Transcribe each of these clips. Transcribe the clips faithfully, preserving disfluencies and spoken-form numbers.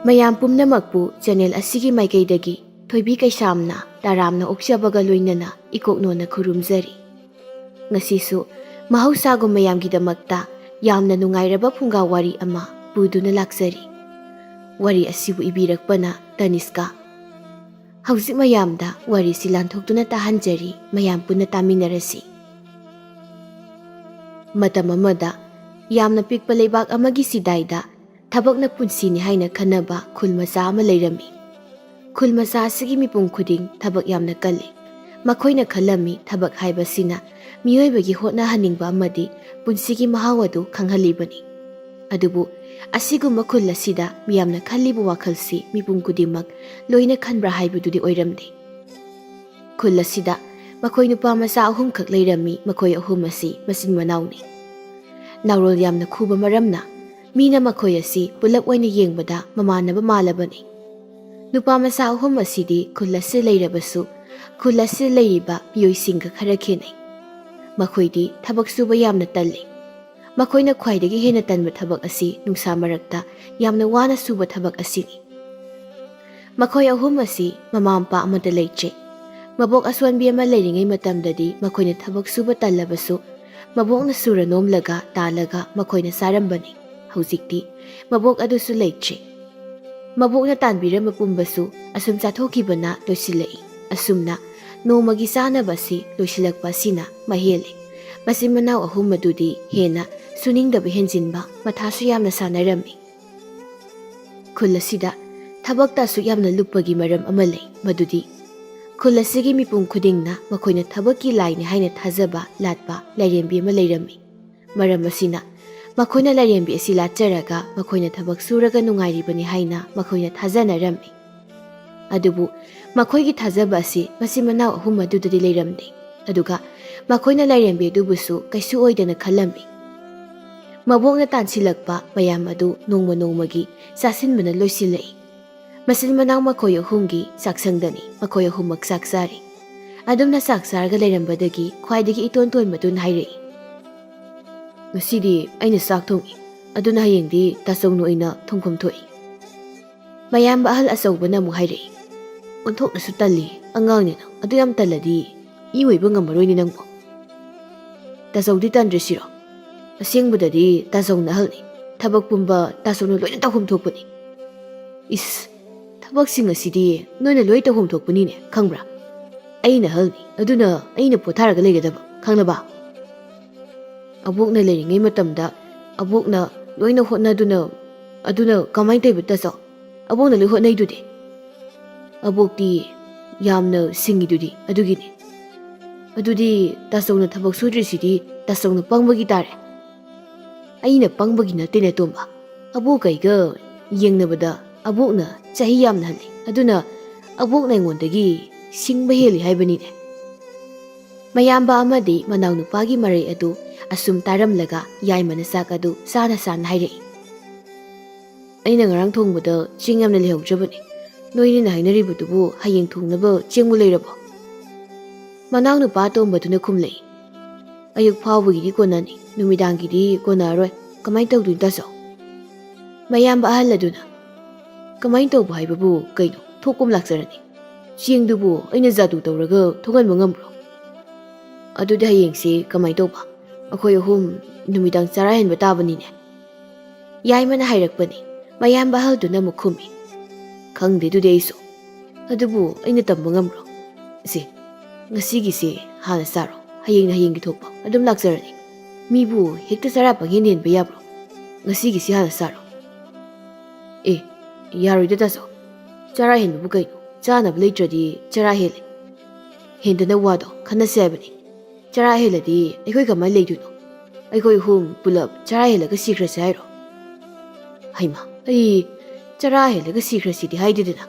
ꯃꯌꯥꯝ ꯄꯨꯝꯅꯃꯛꯄꯨ ꯆꯦꯅꯦꯜ ꯑꯁꯤꯒꯤ ꯃꯥꯏꯀꯩꯗꯒꯤ ꯊꯣꯏꯕꯤ ꯀꯩꯁꯥꯝꯅ ꯇꯔꯥꯝꯅ ꯑꯣꯛꯆꯕꯒ ꯂꯣꯏꯅꯅ ꯏꯀꯣꯛꯅꯣꯅ ꯈꯨꯔꯨꯝꯖꯔꯤ꯫ ꯉꯁꯤꯁꯨ ꯃꯍꯧꯁꯥꯒꯨꯝ ꯃꯌꯥꯝꯒꯤꯗꯃꯛꯇ ꯌꯥꯝꯅ ꯅꯨꯡꯉꯥꯏꯔꯕ ꯐꯨꯡꯒꯥ ꯋꯥꯔꯤ ꯑꯃ ꯄꯨꯗꯨꯅ ꯂꯥꯛꯆꯔꯤ꯫ ꯋꯥꯔꯤ ꯑꯁꯤꯕꯨ ꯏꯕꯤꯔꯛꯄꯅ ꯇꯅꯤꯁꯀꯥ꯫ ꯍꯧꯖꯤꯛ ꯃꯌꯥꯝꯗ ꯋꯥꯔꯤꯁꯤ ꯂꯥꯟꯊꯣꯛꯇꯨꯅ ꯇꯥꯍꯟꯖꯔꯤ, ꯃꯌꯥꯝ ꯄꯨꯟꯅ ꯇꯥꯃꯤꯟꯅꯔꯁꯤ꯫ ꯃꯇꯝ ꯑꯃꯗ ꯌꯥꯝꯅ ꯄꯤꯛꯄ ꯂꯩꯕꯥꯛ ꯑꯃꯒꯤ ꯁꯤꯗꯥꯏꯗ ꯊꯕꯛꯅ ꯄꯨꯟꯁꯤꯅꯤ ꯍꯥꯏꯅ ꯈꯟꯅꯕ ꯈꯨꯜ ꯃꯆꯥ ꯑꯃ ꯂꯩꯔꯝꯃꯤ꯫ ꯈꯨꯜ ꯃꯆꯥ ꯑꯁꯤꯒꯤ ꯃꯤꯄꯨꯝ ꯈꯨꯗꯤꯡ ꯊꯕꯛ ꯌꯥꯝꯅ ꯀꯜꯂꯤ꯫ ꯃꯈꯣꯏꯅ ꯈꯜꯂꯝꯃꯤ ꯊꯕꯛ ꯍꯥꯏꯕꯁꯤꯅ ꯃꯤꯑꯣꯏꯕꯒꯤ ꯍꯣꯠꯅꯍꯟꯅꯤꯡꯕ ꯑꯃꯗꯤ ꯄꯨꯟꯁꯤꯒꯤ ꯃꯍꯥꯎ ꯑꯗꯨ ꯈꯪꯍꯜꯂꯤꯕꯅꯤ꯫ ꯑꯗꯨꯕꯨ ꯑꯁꯤꯒꯨꯝꯕ ꯈꯨꯜ ꯑꯁꯤꯗ ꯃꯤꯌꯥꯝꯅ ꯈꯜꯂꯤꯕ ꯋꯥꯈꯜꯁꯤ ꯃꯤꯄꯨꯝ ꯈꯨꯗꯤꯡꯃꯛ ꯂꯣꯏꯅ ꯈꯟꯕ꯭ꯔꯥ ꯍꯥꯏꯕꯗꯨꯗꯤ ꯑꯣꯏꯔꯝꯗꯦ꯫ ꯈꯨꯜ ꯑꯁꯤꯗ ꯃꯈꯣꯏ ꯅꯨꯄꯥ ꯃꯆꯥ ꯑꯍꯨꯝꯈꯛ ꯂꯩꯔꯝꯃꯤ꯫ ꯃꯈꯣꯏ ꯑꯍꯨꯝ ꯑꯁꯤ ꯃꯆꯤꯟ ꯃꯅꯥꯎꯅꯤ꯫ ꯅꯥꯔꯣꯜ ꯌꯥꯝꯅ ꯈꯨꯕ ꯃꯔꯝꯅ ꯃꯤꯅ ꯃꯈꯣꯏ ꯑꯁꯤ ꯄꯨꯂꯞ ꯑꯣꯏꯅ ꯌꯦꯡꯕꯗ ꯃꯃꯥꯟꯅꯕ ꯃꯥꯜꯂꯕꯅꯤ꯫ ꯅꯨꯄꯥ ꯃꯆꯥ ꯑꯍꯨꯝ ꯑꯁꯤꯗꯤ ꯈꯨꯜ ꯑꯁꯤ ꯂꯩꯔꯕꯁꯨ ꯈꯨꯜ ꯑꯁꯤ ꯂꯩꯔꯤꯕ ꯃꯤꯑꯣꯏꯁꯤꯡꯒ ꯈꯔ ꯈꯦꯠꯅꯩ꯫ ꯃꯈꯣꯏꯗꯤ ꯊꯕꯛ ꯁꯨꯕ ꯌꯥꯝꯅ ꯇꯜꯂꯤ꯫ ꯃꯈꯣꯏꯅ ꯈ꯭ꯋꯥꯏꯗꯒꯤ ꯍꯦꯟꯅ ꯇꯟꯕ ꯊꯕꯛ ꯑꯁꯤ ꯅꯨꯡꯁꯥ ꯃꯔꯛꯇ ꯌꯥꯝꯅ ꯋꯥꯅ ꯁꯨꯕ ꯊꯕꯛ ꯑꯁꯤꯅꯤ꯫ ꯃꯈꯣꯏ ꯑꯍꯨꯝ ꯑꯁꯤ ꯃꯃꯥ ꯃꯄꯥ ꯑꯃꯠꯇ ꯂꯩꯇ꯭ꯔꯦ꯫ ꯃꯕꯣꯛ ꯑꯁꯣꯟꯕꯤ ꯑꯃ ꯂꯩꯔꯤꯉꯩ ꯃꯇꯝꯗꯗꯤ ꯃꯈꯣꯏꯅ ꯊꯕꯛ ꯁꯨꯕ ꯇꯜꯂꯕꯁꯨ ꯃꯕꯣꯛꯅ ꯁꯨꯔ ꯅꯣꯝꯂꯒ ꯇꯥꯜꯂꯒ ꯃꯈꯣꯏꯅ ꯆꯥꯔꯝꯕꯅꯤ꯫ ꯍꯧꯖꯤꯛꯇꯤ ꯃꯕꯣꯛ ꯑꯗꯨꯁꯨ ꯂꯩꯇ꯭ꯔꯦ꯫ ꯃꯕꯣꯛꯅ ꯇꯥꯟꯕꯤꯔꯝꯕ ꯄꯨꯝꯕꯁꯨ ꯑꯁꯨꯝ ꯆꯥꯊꯣꯛꯈꯤꯕꯅ ꯂꯣꯏꯁꯤꯜꯂꯛꯏ꯫ ꯑꯁꯨꯝꯅ ꯅꯣꯡꯃꯒꯤ ꯆꯥꯅꯕ ꯑꯁꯤ ꯂꯣꯏꯁꯤꯜꯂꯛꯄ ꯑꯁꯤꯅ ꯃꯍꯦꯜꯂꯦ꯫ ꯃꯆꯤꯟ ꯃꯅꯥꯎ ꯑꯍꯨꯝ ꯑꯗꯨꯗꯤ ꯍꯦꯟꯅ ꯁꯨꯅꯤꯡꯗꯕ ꯍꯦꯟꯖꯤꯟꯕ, ꯃꯊꯥꯁꯨ ꯌꯥꯝꯅ ꯁꯥꯟꯅꯔꯝꯃꯤ꯫ ꯈꯨꯜ ꯑꯁꯤꯗ ꯊꯕꯛꯇ ꯑꯁꯨꯛ ꯌꯥꯝꯅ ꯂꯨꯞꯄꯒꯤ ꯃꯔꯝ ꯑꯃ ꯂꯩ, ꯃꯗꯨꯗꯤ ꯈꯨꯜ ꯑꯁꯤꯒꯤ ꯃꯤꯄꯨꯝ ꯈꯨꯗꯤꯡꯅ ꯃꯈꯣꯏꯅ ꯊꯕꯛꯀꯤ ꯂꯥꯏꯅꯤ ꯍꯥꯏꯅ ꯊꯥꯖꯕ ꯂꯥꯠꯄ ꯂꯥꯏꯔꯦꯝꯕꯤ ꯑꯃ ꯂꯩꯔꯝꯃꯤ꯫ ꯃꯔꯝ ꯑꯁꯤꯅ ꯃꯈꯣꯏꯅ ꯂꯥꯏꯔꯦꯝꯕꯤ ꯑꯁꯤ ꯂꯥꯠꯆꯔꯒ ꯃꯈꯣꯏꯅ ꯊꯕꯛ ꯁꯨꯔꯒ ꯅꯨꯡꯉꯥꯏꯔꯤꯕꯅꯤ ꯍꯥꯏꯅ ꯃꯈꯣꯏꯅ ꯊꯥꯖꯅꯔꯝꯃꯤ꯫ ꯑꯗꯨꯕꯨ ꯃꯈꯣꯏꯒꯤ ꯊꯥꯖꯕ ꯑꯁꯤ ꯃꯆꯤꯟ ꯃꯅꯥꯎ ꯑꯍꯨꯝ ꯑꯗꯨꯗꯗꯤ ꯂꯩꯔꯝꯗꯦ꯫ ꯑꯗꯨꯒ ꯃꯈꯣꯏꯅ ꯂꯥꯏꯔꯦꯝꯕꯤ ꯑꯗꯨꯕꯨꯁꯨ ꯀꯩꯁꯨ ꯑꯣꯏꯗꯅ ꯈꯜꯂꯝꯃꯤ꯫ ꯃꯕꯣꯛꯅ ꯇꯥꯟꯁꯤꯜꯂꯛꯄ ꯃꯌꯥꯝ ꯑꯗꯨ ꯅꯣꯡꯃ ꯅꯣꯡꯃꯒꯤ ꯆꯥꯁꯤꯟꯕꯅ ꯂꯣꯏꯁꯤꯜꯂꯛꯏ꯫ ꯃꯆꯤꯟ ꯃꯅꯥꯎ ꯃꯈꯣꯏ ꯑꯍꯨꯝꯒꯤ ꯆꯥꯛꯁꯪꯗꯅꯤ ꯃꯈꯣꯏ ꯑꯍꯨꯝꯃꯛ ꯆꯥꯛ ꯆꯥꯔꯤ꯫ ꯑꯗꯨꯝꯅ ꯆꯥꯛ ꯆꯥꯔꯒ ꯂꯩꯔꯝꯕꯗꯒꯤ ꯈ꯭ꯋꯥꯏꯗꯒꯤ ꯏꯇꯣꯟ ꯇꯣꯟꯕꯗꯨꯅ ꯍꯥꯏꯔꯛꯏ, "ꯉꯁꯤꯗꯤ ꯑꯩꯅ ꯆꯥꯛ ꯊꯣꯡꯏ, ꯑꯗꯨꯅ ꯍꯌꯦꯡꯗꯤ ꯇꯥꯆꯧꯅ ꯑꯣꯏꯅ ꯊꯣꯡꯐꯝ ꯊꯣꯛꯏ꯫" ꯃꯌꯥꯝꯕ ꯑꯍꯜ ꯑꯆꯧꯕꯅ ꯑꯃꯨꯛ ꯍꯥꯏꯔꯛꯏ, "ꯑꯣꯟꯊꯣꯛꯅꯁꯨ ꯇꯜꯂꯤ, ꯑꯉꯥꯡꯅꯤꯅ꯫ ꯑꯗꯨ ꯌꯥꯝ ꯇꯜꯂꯗꯤ ꯃꯤ ꯑꯣꯏꯕ ꯉꯝꯃꯔꯣꯏꯅꯦ ꯅꯪꯕꯨ꯫ ꯇꯥꯆꯧꯗꯤ ꯇꯟꯗ꯭ꯔꯤꯁꯤꯔꯣ? ꯑꯁꯦꯡꯕꯗꯗꯤ ꯇꯥꯆꯧꯅ ꯑꯍꯜꯅꯤ꯫ ꯊꯕꯛ ꯄꯨꯝꯕ ꯇꯥꯆꯧꯅ ꯂꯣꯏꯅ ꯇꯧꯐꯝ ꯊꯣꯛꯄꯅꯤ꯫" "ꯏꯁ, ꯊꯕꯛꯁꯤꯡ ꯑꯁꯤꯗꯤ ꯅꯣꯏꯅ ꯂꯣꯏ ꯇꯧꯐꯝ ꯊꯣꯛꯄꯅꯤꯅꯦ, ꯈꯪꯕ꯭ꯔꯥ? ꯑꯩꯅ ꯑꯍꯜꯅꯤ, ꯑꯗꯨꯅ ꯑꯩꯅ ꯄꯣꯊꯥꯔꯒ ꯂꯩꯒꯗꯕ, ꯈꯪꯂꯕ? ꯑꯕꯣꯛꯅ ꯂꯩꯔꯤꯉꯩ ꯃꯇꯝꯗ ꯑꯕꯣꯛꯅ ꯂꯣꯏꯅ ꯍꯣꯠꯅꯗꯨꯅ, ꯑꯗꯨꯅ ꯀꯃꯥꯏꯅ ꯇꯧꯔꯤꯕ ꯇꯥꯆꯧ? ꯑꯕꯣꯛꯅ ꯂꯣꯏ ꯍꯣꯠꯅꯩꯗꯨꯗꯤ꯫ ꯑꯕꯣꯛꯇꯤ ꯌꯥꯝꯅ ꯁꯤꯡꯉꯤꯗꯨꯗꯤ, ꯑꯗꯨꯒꯤꯅꯤ꯫ ꯑꯗꯨꯗꯤ ꯇꯥꯆꯧꯅ ꯊꯕꯛ ꯁꯨꯗ꯭ꯔꯤꯁꯤꯗꯤ ꯇꯥꯆꯧꯅ ꯄꯪꯕꯒꯤ ꯇꯥꯔꯦ꯫ ꯑꯩꯅ ꯄꯪꯕꯒꯤ ꯅꯠꯇꯦꯅꯦ ꯇꯣꯝꯕ꯫ ꯑꯕꯣꯛ ꯑꯩꯒ ꯌꯦꯡꯅꯕꯗ ꯑꯕꯣꯛꯅ ꯆꯍꯤ ꯌꯥꯝꯅ ꯍꯜꯂꯤ꯫ ꯑꯗꯨꯅ ꯑꯕꯣꯛꯅ ꯑꯩꯉꯣꯟꯗꯒꯤ ꯁꯤꯡꯕ ꯍꯦꯜꯂꯤ ꯍꯥꯏꯕꯅꯤꯅꯦ꯫" ꯃꯌꯥꯝꯕ ꯑꯃꯗꯤ ꯃꯅꯥꯎꯅꯨꯄꯥꯒꯤ ꯃꯔꯩ ꯑꯗꯨ ꯑꯁꯨꯝ ꯇꯥꯔꯝꯂꯒ ꯌꯥꯏꯃꯅ ꯆꯥꯛ ꯑꯗꯨ ꯆꯥꯅ ꯆꯥꯅ ꯍꯥꯏꯔꯛꯏ꯫ "ꯑꯩꯅ ꯉꯔꯥꯡ ꯊꯣꯡꯕꯗ ꯆꯦꯡ ꯌꯥꯝꯅ ꯂꯩꯍꯧꯗ꯭ꯔꯕꯅꯤ꯫ ꯅꯣꯏꯅꯤꯅ ꯍꯥꯏꯅꯔꯤꯕꯗꯨꯕꯨ ꯍꯌꯦꯡ ꯊꯣꯡꯅꯕ ꯆꯦꯡꯕꯨ ꯂꯩꯔꯕꯣ?" ꯃꯅꯥꯎꯅꯨꯄꯥ ꯑꯇꯣꯝꯕꯗꯨꯅ ꯈꯨꯝꯂꯛꯏ, "ꯑꯌꯨꯛ ꯐꯥꯎꯕꯒꯤꯗꯤ ꯀꯣꯟꯅꯅꯤ, ꯅꯨꯃꯤꯗꯥꯡꯒꯤꯗꯤ ꯀꯣꯟꯅꯔꯔꯣꯏ꯫ ꯀꯃꯥꯏꯅ ꯇꯧꯗꯣꯏꯅꯣ ꯇꯥꯆꯧ?" ꯃꯌꯥꯝꯕ ꯑꯍꯜ ꯑꯗꯨꯅ, "ꯀꯃꯥꯏꯅ ꯇꯧꯕ ꯍꯥꯏꯕꯕꯨ ꯀꯩꯅꯣ? ꯊꯣꯛꯀꯨꯝ ꯂꯥꯛꯆꯔꯅꯤ꯫ ꯆꯦꯡꯗꯨꯕꯨ ꯑꯩꯅ ꯖꯥꯗꯨ ꯇꯧꯔꯒ ꯊꯣꯛꯍꯟꯕ ꯉꯝꯕ꯭ꯔꯣ? ꯑꯗꯨꯗꯤ ꯍꯌꯦꯡꯁꯤ ꯀꯃꯥꯏꯅ ꯇꯧꯕ? ꯑꯩꯈꯣꯏ ꯑꯍꯨꯝ ꯅꯨꯃꯤꯗꯥꯡ ꯆꯔꯥ ꯍꯦꯟꯕ ꯇꯥꯕꯅꯤꯅꯦ꯫" ꯌꯥꯏꯃꯅ ꯍꯥꯏꯔꯛꯄꯅꯤ꯫ ꯃꯌꯥꯝꯕ ꯑꯍꯜꯗꯨꯅ ꯑꯃꯨꯛ ꯈꯨꯝꯃꯤ, "ꯈꯪꯗꯦ ꯑꯗꯨꯗꯤ ꯑꯩꯁꯨ꯫ ꯑꯗꯨꯕꯨ ꯑꯩꯅ ꯇꯝꯕ ꯉꯝꯕ꯭ꯔꯣ? ꯁꯦ, ꯉꯁꯤꯒꯤꯁꯦ ꯍꯥꯟꯅ ꯆꯥꯔꯣ꯫ ꯍꯌꯦꯡꯅ ꯍꯌꯦꯡꯒꯤ ꯊꯣꯛꯄ ꯑꯗꯨꯝ ꯂꯥꯛꯆꯔꯅꯤ꯫ ꯃꯤꯕꯨ ꯍꯦꯛꯇ ꯆꯔꯥ ꯄꯪꯍꯦꯟ ꯍꯦꯟꯕ ꯌꯥꯕ꯭ꯔꯣ? ꯉꯁꯤꯒꯤꯁꯤ ꯍꯥꯟꯅ ꯆꯥꯔꯣ꯫" "ꯑꯦ, ꯌꯥꯔꯣꯏꯗ ꯇꯥꯆꯧ꯫ ꯆꯔꯥ ꯍꯦꯟꯕꯕꯨ ꯀꯩꯅꯣ? ꯆꯥꯅꯕ ꯂꯩꯇ꯭ꯔꯗꯤ ꯆꯔꯥ ꯍꯦꯜꯂꯦ꯫ ꯍꯦꯟꯗꯅ ꯋꯥꯗꯣ ꯈꯟꯅꯁꯦ ꯍꯥꯏꯕꯅꯤ꯫ ꯆꯔꯥ ꯍꯦꯜꯂꯗꯤ ꯑꯩꯈꯣꯏ ꯀꯃꯥꯏꯅ ꯂꯩꯗꯣꯏꯅꯣ? ꯑꯩꯈꯣꯏ ꯑꯍꯨꯝ ꯄꯨꯂꯞ ꯆꯔꯥ ꯍꯦꯜꯂꯒ ꯁꯤꯈ꯭ꯔꯁꯦ ꯍꯥꯏꯔꯣ?" "ꯍꯩꯃꯥ, ꯑꯩ ꯆꯔꯥ ꯍꯦꯜꯂꯒ ꯁꯤꯈ꯭ꯔꯁꯤꯗꯤ ꯍꯥꯏꯗꯦꯗꯅ꯫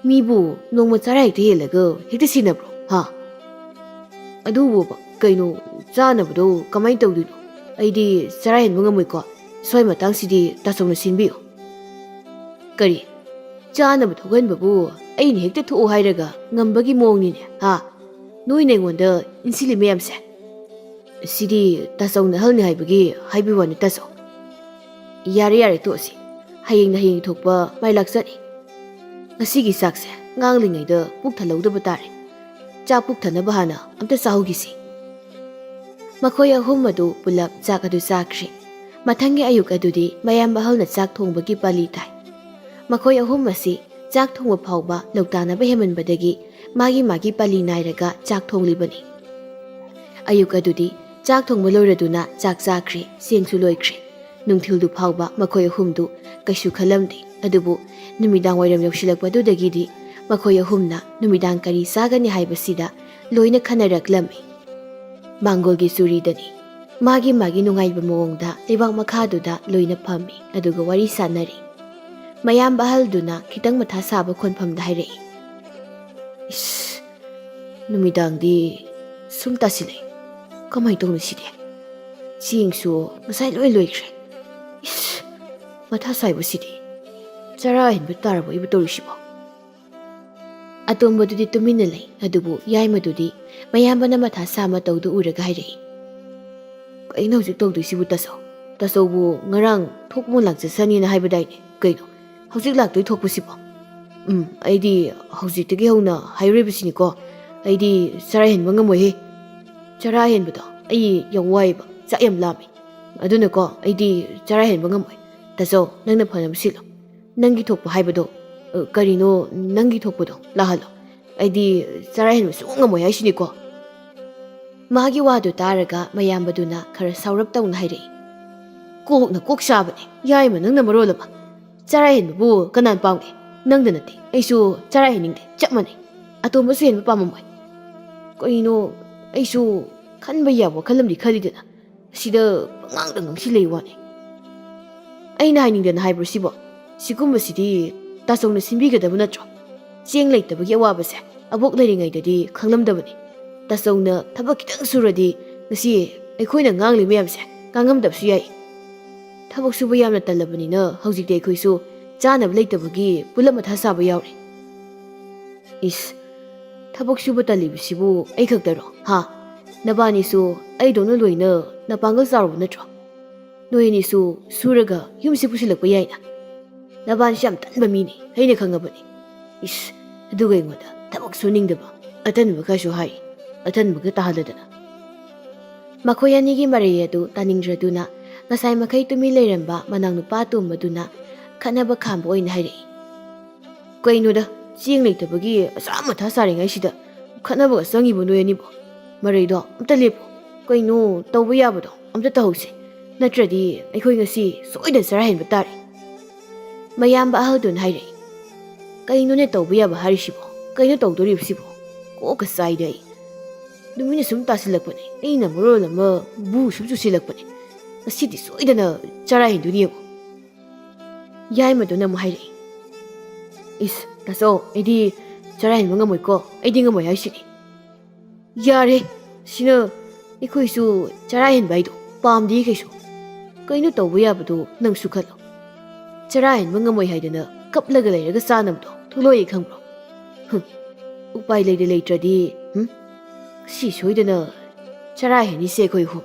ꯃꯤꯕꯨ ꯅꯣꯡꯃ ꯆꯔꯥ ꯍꯦꯛꯇ ꯍꯦꯜꯂꯒ ꯍꯦꯛꯇ ꯁꯤꯅꯕ꯭ꯔꯣ, ꯍꯥ? ꯑꯗꯨꯕꯨꯕ ꯀꯩꯅꯣ, ꯆꯥꯅꯕꯗꯣ ꯀꯃꯥꯏꯅ ꯇꯧꯗꯣꯏꯅꯣ? ꯑꯩꯗꯤ ꯆꯔꯥ ꯍꯦꯟꯕ ꯉꯝꯃꯣꯏꯀꯣ꯫ ꯁ꯭ꯋꯥꯏ ꯃꯇꯥꯡꯁꯤꯗꯤ ꯇꯥꯆꯧꯅ ꯁꯤꯟꯕꯤꯌꯨ꯫" "ꯀꯔꯤ? ꯆꯥꯅꯕ ꯊꯣꯛꯍꯟꯕꯕꯨ ꯑꯩꯅ ꯍꯦꯛꯇ ꯊꯣꯛꯎ ꯍꯥꯏꯔꯒ ꯉꯝꯕꯒꯤ ꯃꯑꯣꯡꯅꯤꯅꯦ, ꯍꯥ? ꯅꯣꯏꯅ ꯑꯩꯉꯣꯟꯗ ꯏꯟꯁꯤꯜꯂꯤ ꯃꯌꯥꯝꯁꯦ?" "ꯁꯤꯗꯤ ꯇꯥꯆꯧꯅ ꯑꯍꯜꯅꯤ ꯍꯥꯏꯕꯒꯤ ꯍꯥꯏꯕꯤ ꯋꯥꯅꯤ ꯇꯥꯆꯧ꯫" "ꯌꯥꯔꯦ, ꯌꯥꯔꯦ, ꯇꯣꯛꯑꯁꯤ꯫ ꯍꯌꯦꯡꯅ ꯍꯌꯦꯡꯒꯤ ꯊꯣꯛꯄ ꯃꯥꯏ ꯂꯥꯛꯆꯅꯤ꯫ "ꯉꯁꯤꯒꯤ ꯆꯥꯛꯁꯦ ꯉꯥꯡꯂꯤꯉꯩꯗ ꯄꯨꯛ ꯊꯜꯍꯧꯗꯕ ꯇꯥꯔꯦ꯫ ꯆꯥꯛ ꯄꯨꯛ ꯊꯟꯅꯕ ꯍꯥꯟꯅ ꯑꯝꯇ ꯆꯥꯍꯧꯈꯤꯁꯤ꯫" ꯃꯈꯣꯏ ꯑꯍꯨꯝ ꯑꯗꯨ ꯄꯨꯂꯞ ꯆꯥꯛ ꯑꯗꯨ ꯆꯥꯈ꯭ꯔꯦ꯫ ꯃꯊꯪꯒꯤ ꯑꯌꯨꯛ ꯑꯗꯨꯗꯤ ꯃꯌꯥꯝ ꯑꯍꯜꯅ ꯆꯥꯛ ꯊꯣꯡꯕꯒꯤ ꯄꯥꯂꯤ ꯇꯥꯏ꯫ ꯃꯈꯣꯏ ꯑꯍꯨꯝ ꯑꯁꯤ ꯆꯥꯛ ꯊꯣꯡꯕ ꯐꯥꯎꯕ ꯂꯧꯇꯥꯅꯕ ꯍꯦꯟꯃꯟꯕꯗꯒꯤ ꯃꯥꯒꯤ ꯃꯥꯒꯤ ꯄꯥꯂꯤ ꯅꯥꯏꯔꯒ ꯆꯥꯛ ꯊꯣꯡꯂꯤꯕꯅꯤ꯫ ꯑꯌꯨꯛ ꯑꯗꯨꯗꯤ ꯆꯥꯛ ꯊꯣꯡꯕ ꯂꯣꯏꯔꯗꯨꯅ ꯆꯥꯛ ꯆꯥꯈ꯭ꯔꯦ, ꯆꯦꯡꯁꯨ ꯂꯣꯏꯈ꯭ꯔꯦ꯫ ꯅꯨꯡꯊꯤꯜꯗꯨ ꯐꯥꯎꯕ ꯃꯈꯣꯏ ꯑꯍꯨꯝꯗꯨ ꯀꯩꯁꯨ ꯈꯜꯂꯝꯗꯦ꯫ ꯑꯗꯨꯕꯨ ꯅꯨꯃꯤꯗꯥꯡ ꯋꯥꯏꯔꯝ ꯌꯧꯁꯤꯜꯂꯛꯄꯗꯨꯗꯒꯤꯗꯤ ꯃꯈꯣꯏ ꯑꯍꯨꯝꯅ ꯅꯨꯃꯤꯗꯥꯡ ꯀꯔꯤ ꯆꯥꯒꯅꯤ ꯍꯥꯏꯕꯁꯤꯗ ꯂꯣꯏꯅ ꯈꯟꯅꯔꯛꯂꯝꯃꯤ꯫ ꯃꯥꯡꯒꯣꯜꯒꯤ ꯆꯨꯔꯤꯗꯅꯤ꯫ ꯃꯥꯒꯤ ꯃꯥꯒꯤ ꯅꯨꯡꯉꯥꯏꯕ ꯃꯑꯣꯡꯗ ꯂꯩꯕꯥꯛ ꯃꯈꯥꯗꯨꯗ ꯂꯣꯏꯅ ꯐꯝꯃꯤ, ꯑꯗꯨꯒ ꯋꯥꯔꯤ ꯁꯥꯟꯅꯔꯤ꯫ ꯃꯌꯥꯝꯕ ꯑꯍꯜꯗꯨꯅ ꯈꯤꯇꯪ ꯃꯊꯥ ꯁꯥꯕ ꯈꯣꯟꯐꯝꯗ ꯍꯥꯏꯔꯛꯏ, "ꯏꯁ, ꯅꯨꯃꯤꯗꯥꯡꯗꯤ ꯁꯨꯝ ꯇꯥꯁꯤꯜꯂꯛꯑꯦ꯫ ꯀꯃꯥꯏꯅ ꯇꯧꯅꯤ ꯁꯤꯗꯤ? ꯆꯦꯡꯁꯨ ꯉꯁꯥꯏ ꯂꯣꯏ ꯂꯣꯏꯈ꯭ꯔꯦ꯫ ꯏꯁ, ꯃꯊꯥ ꯁꯥꯏꯕ ꯁꯤꯗꯤ꯫ ꯆꯔꯥ ꯍꯦꯟꯕ ꯇꯥꯔꯕ ꯑꯩꯕꯨ ꯇꯧꯔꯤꯁꯤꯕꯣ?" ꯑꯇꯣꯝꯕꯗꯨꯗꯤ ꯇꯨꯃꯤꯟꯅ ꯂꯩ, ꯑꯗꯨꯕꯨ ꯌꯥꯏꯃꯗꯨꯗꯤ ꯃꯌꯥꯝꯕꯅ ꯃꯊꯥ ꯁꯥ ꯃꯇꯧꯗꯨ ꯎꯔꯒ ꯍꯥꯏꯔꯛꯏ, "ꯀꯩꯅꯣ ꯍꯧꯖꯤꯛ ꯇꯧꯗꯣꯏꯁꯤꯕꯨ ꯇꯥꯆꯧ? ꯇꯥꯆꯧꯕꯨ ꯉꯔꯥꯡ ꯊꯣꯛꯄ ꯂꯥꯛꯆꯁꯅꯤꯅ ꯍꯥꯏꯕꯗꯥꯏꯅꯦ? ꯀꯩꯅꯣ ꯍꯧꯖꯤꯛ ꯂꯥꯛꯇꯣꯏ ꯊꯣꯛꯄꯁꯤꯕꯣ? ꯎꯝ, ꯑꯩꯗꯤ ꯍꯧꯖꯤꯛꯇꯒꯤ ꯍꯧꯅ ꯍꯥꯏꯔꯣꯏꯕꯁꯤꯅꯤꯀꯣ꯫ ꯑꯩꯗꯤ ꯆꯔꯥ ꯍꯦꯟꯕ ꯉꯝꯃꯣꯏꯍꯦ꯫ ꯆꯔꯥ ꯍꯦꯟꯕꯗꯣ ꯑꯩ ꯌꯥꯝ ꯋꯥꯏꯑꯦꯕ, ꯆꯥꯛ ꯌꯥꯝ ꯂꯥꯝꯃꯦ꯫ ꯑꯗꯨꯅꯀꯣ ꯑꯩꯗꯤ ꯆꯔꯥ ꯍꯦꯟꯕ ꯉꯝꯃꯣꯏ꯫ ꯇꯥꯆꯧ, ꯅꯪꯅ ꯐꯅꯕ ꯁꯤꯜꯂꯣ꯫ ꯅꯪꯒꯤ ꯊꯣꯛꯄ ꯍꯥꯏꯕꯗꯣ, ꯑ, ꯀꯔꯤꯅꯣ ꯅꯪꯒꯤ ꯊꯣꯛꯄꯗꯣ ꯂꯥꯛꯍꯜꯂꯣ꯫ ꯑꯩꯗꯤ ꯆꯔꯥ ꯍꯦꯟꯕ ꯁꯨꯡꯉꯝ ꯉꯝꯃꯣꯏ ꯍꯥꯏꯁꯤꯅꯤꯀꯣ꯫" ꯃꯥꯒꯤ ꯋꯥꯗꯨ ꯇꯥꯔꯒ ꯃꯌꯥꯝꯕꯗꯨꯅ ꯈꯔ ꯁꯥꯎꯔꯞ ꯇꯧꯅ ꯍꯥꯏꯔꯛꯏ, "ꯀꯣꯛꯅ ꯀꯣꯛ ꯁꯥꯕꯅꯦ, ꯌꯥꯏꯃ ꯅꯪꯅ ꯃꯔꯣꯜ ꯑꯃ꯫ ꯆꯔꯥ ꯍꯦꯟꯕꯕꯨ ꯀꯅꯥꯅ ꯄꯥꯝꯒꯦ? ꯅꯪꯗ ꯅꯠꯇꯦ, ꯑꯩꯁꯨ ꯆꯔꯥ ꯍꯦꯟꯅꯤꯡꯗꯦ, ꯆꯞ ꯃꯥꯟꯅꯩ꯫ ꯑꯇꯣꯝꯕꯁꯨ ꯍꯦꯟꯕ ꯄꯥꯝꯃꯝꯃꯣꯏ꯫ ꯀꯩꯅꯣ, ꯑꯩꯁꯨ ꯈꯟꯕ ꯌꯥꯕ ꯋꯥꯈꯜ ꯑꯃꯗꯤ ꯈꯜꯂꯤꯗꯅ, ꯑꯁꯤꯗ ꯄꯉꯥꯡꯗ ꯉꯥꯡꯁꯤꯜꯂꯛꯏ ꯋꯥꯅꯤ꯫ ꯑꯩꯅ ꯍꯥꯏꯅꯤꯡꯗꯅ ꯍꯥꯏꯕ꯭ꯔꯣ ꯁꯤꯕꯣ? ꯁꯤꯒꯨꯝꯕꯁꯤꯗꯤ ꯇꯥꯆꯧꯅ ꯁꯤꯟꯕꯤꯒꯗꯕ ꯅꯠꯇ꯭ꯔꯣ? ꯆꯦꯡ ꯂꯩꯇꯕꯒꯤ ꯑꯋꯥꯕꯁꯦ ꯑꯕꯣꯛ ꯂꯩꯔꯤꯉꯩꯗꯗꯤ ꯈꯪꯂꯝꯗꯕꯅꯤ꯫ ꯇꯥꯆꯧꯅ ꯊꯕꯛ ꯈꯤꯇꯪ ꯁꯨꯔꯗꯤ ꯉꯁꯤ ꯑꯩꯈꯣꯏꯅ ꯉꯥꯡꯂꯤ ꯃꯌꯥꯝꯁꯦ ꯉꯥꯡꯉꯝꯗꯕꯁꯨ ꯌꯥꯏ꯫ ꯊꯕꯛ ꯁꯨꯕ ꯌꯥꯝꯅ ꯇꯜꯂꯕꯅꯤꯅ ꯍꯧꯖꯤꯛꯇꯤ ꯑꯩꯈꯣꯏꯁꯨ ꯆꯥꯅꯕ ꯂꯩꯇꯕꯒꯤ ꯄꯨꯂꯞ ꯃꯊꯥ ꯁꯥꯕ ꯌꯥꯎꯔꯦ꯫" "ꯏꯁ, ꯊꯕꯛ ꯁꯨꯕ ꯇꯜꯂꯤꯕꯁꯤꯕꯨ ꯑꯩ ꯈꯛꯇꯔꯣ? ꯍꯥ? ꯅꯕꯥꯅꯤꯁꯨ ꯑꯩꯗꯧꯅ ꯂꯣꯏꯅ ꯅꯄꯥꯡꯒꯜ ꯆꯥꯎꯔꯕ ꯅꯠꯇ꯭ꯔꯣ? ꯅꯣꯏ ꯑꯅꯤꯁꯨ ꯁꯨꯔꯒ ꯌꯨꯝꯁꯤ ꯄꯨꯁꯤꯜꯂꯛꯄ ꯌꯥꯏꯅ꯫ ꯅꯕꯥꯅꯤꯁꯨ ꯌꯥꯝ ꯇꯟꯕ ꯃꯤꯅꯤ, ꯑꯩꯅ ꯈꯪꯉꯕꯅꯤ꯫ ꯏꯁ, ꯑꯗꯨꯒ ꯑꯩꯉꯣꯟꯗ ꯊꯕꯛ ꯁꯨꯅꯤꯡꯗꯕ, ꯑꯇꯟꯕ ꯈꯔꯁꯨ ꯍꯥꯏ, ꯑꯇꯟꯕꯒ ꯇꯥꯍꯜꯂꯗꯅ꯫ ꯃꯈꯣꯏ ꯑꯅꯤꯒꯤ ꯃꯔꯩ ꯑꯗꯨ ꯇꯥꯅꯤꯡꯗ꯭ꯔꯗꯨꯅ ꯉꯁꯥꯏ ꯃꯈꯩ ꯇꯨꯃꯤꯟ ꯂꯩꯔꯝꯕ ꯃꯅꯥꯎꯅꯨꯄꯥ ꯑꯇꯣꯝꯕꯗꯨꯅ ꯈꯠꯅꯕ ꯈꯥꯝꯕ ꯑꯣꯏꯅ ꯍꯥꯏꯔꯛꯏ꯫ "ꯀꯩꯅꯣꯗ, ꯆꯦꯡ ꯂꯩꯇꯕꯒꯤ ꯑꯁꯥ ꯃꯊꯥ ꯁꯥꯔꯤꯉꯩꯁꯤꯗ ꯈꯠꯅꯕꯒ ꯆꯪꯉꯤꯕ ꯅꯣꯏ ꯑꯅꯤꯕꯣ? ꯃꯔꯩꯗꯣ ꯑꯝꯇ ꯂꯦꯞꯄꯣ꯫ ꯀꯩꯅꯣ, ꯇꯧꯕ ꯌꯥꯕꯗꯣ ꯑꯝꯇ ꯇꯧꯍꯧꯁꯦ, ꯅꯠꯇ꯭ꯔꯗꯤ ꯑꯩꯈꯣꯏ ꯉꯁꯤ ꯁꯣꯏꯗꯅ ꯆꯔꯥ ꯍꯦꯟꯕ ꯇꯥꯔꯦ꯫" ꯃꯌꯥꯝꯕ ꯑꯍꯜꯗꯨꯅ ꯍꯥꯏꯔꯛꯏ꯫ "ꯀꯩꯅꯣꯅꯦ ꯇꯧꯕ ꯌꯥꯕ ꯍꯥꯏꯔꯤꯁꯤꯕꯣ? ꯀꯩꯅꯣ ꯇꯧꯗꯣꯔꯤꯕꯁꯤꯕꯣ? ꯀꯣꯛꯀ ꯆꯥꯏꯗ ꯑꯩ꯫ ꯅꯨꯃꯤꯠꯅ ꯁꯨꯝ ꯇꯥꯁꯤꯜꯂꯛꯄꯅꯦ, ꯑꯩꯅ ꯃꯔꯣꯜ ꯑꯃ ꯕꯨ ꯁꯨꯝ ꯆꯨꯁꯤꯜꯂꯛꯄꯅꯦ꯫ ꯉꯁꯤꯗꯤ ꯁꯣꯏꯗꯅ ꯆꯔꯥ ꯍꯦꯟꯗꯣꯏꯅꯤ ꯌꯦꯡꯉꯣ꯫" ꯌꯥꯏꯃꯗꯨꯅ ꯑꯃꯨꯛ ꯍꯥꯏꯔꯛꯏ꯫ "ꯏꯁ, ꯇꯥꯆꯧ, ꯑꯩꯗꯤ ꯆꯔꯥ ꯍꯦꯟꯕ ꯉꯝꯃꯣꯏꯀꯣ, ꯑꯩꯗꯤ ꯉꯝꯃꯣꯏ ꯍꯥꯏꯁꯤꯅꯤ꯫" "ꯌꯥꯔꯦ, ꯁꯤꯅ ꯑꯩꯈꯣꯏꯁꯨ ꯆꯔꯥ ꯍꯦꯟꯕ ꯍꯥꯏꯗꯣ ꯄꯥꯝꯗꯦ ꯀꯩꯁꯨ꯫ ꯀꯩꯅꯣ ꯇꯧꯕ ꯌꯥꯕꯗꯣ ꯅꯪꯁꯨ ꯈꯜꯂꯣ꯫ ꯆꯔꯥ ꯍꯦꯟꯕ ꯉꯝꯃꯣꯏ ꯍꯥꯏꯗꯅ ꯀꯞꯂꯒ ꯂꯩꯔꯒ ꯆꯥꯅꯕꯗꯣ ꯊꯣꯛꯂꯛꯑꯣꯏ ꯈꯪꯕ꯭ꯔꯣ? ꯍꯨꯝ, ꯎꯄꯥꯏ ꯂꯩꯇ ꯂꯩꯇ꯭ꯔꯗꯤ, ꯍꯨꯝ, ꯁꯤ ꯁꯣꯏꯗꯅ ꯆꯔꯥ ꯍꯦꯟꯅꯤꯁꯦ ꯑꯩꯈꯣꯏ ꯑꯍꯨꯝ꯫"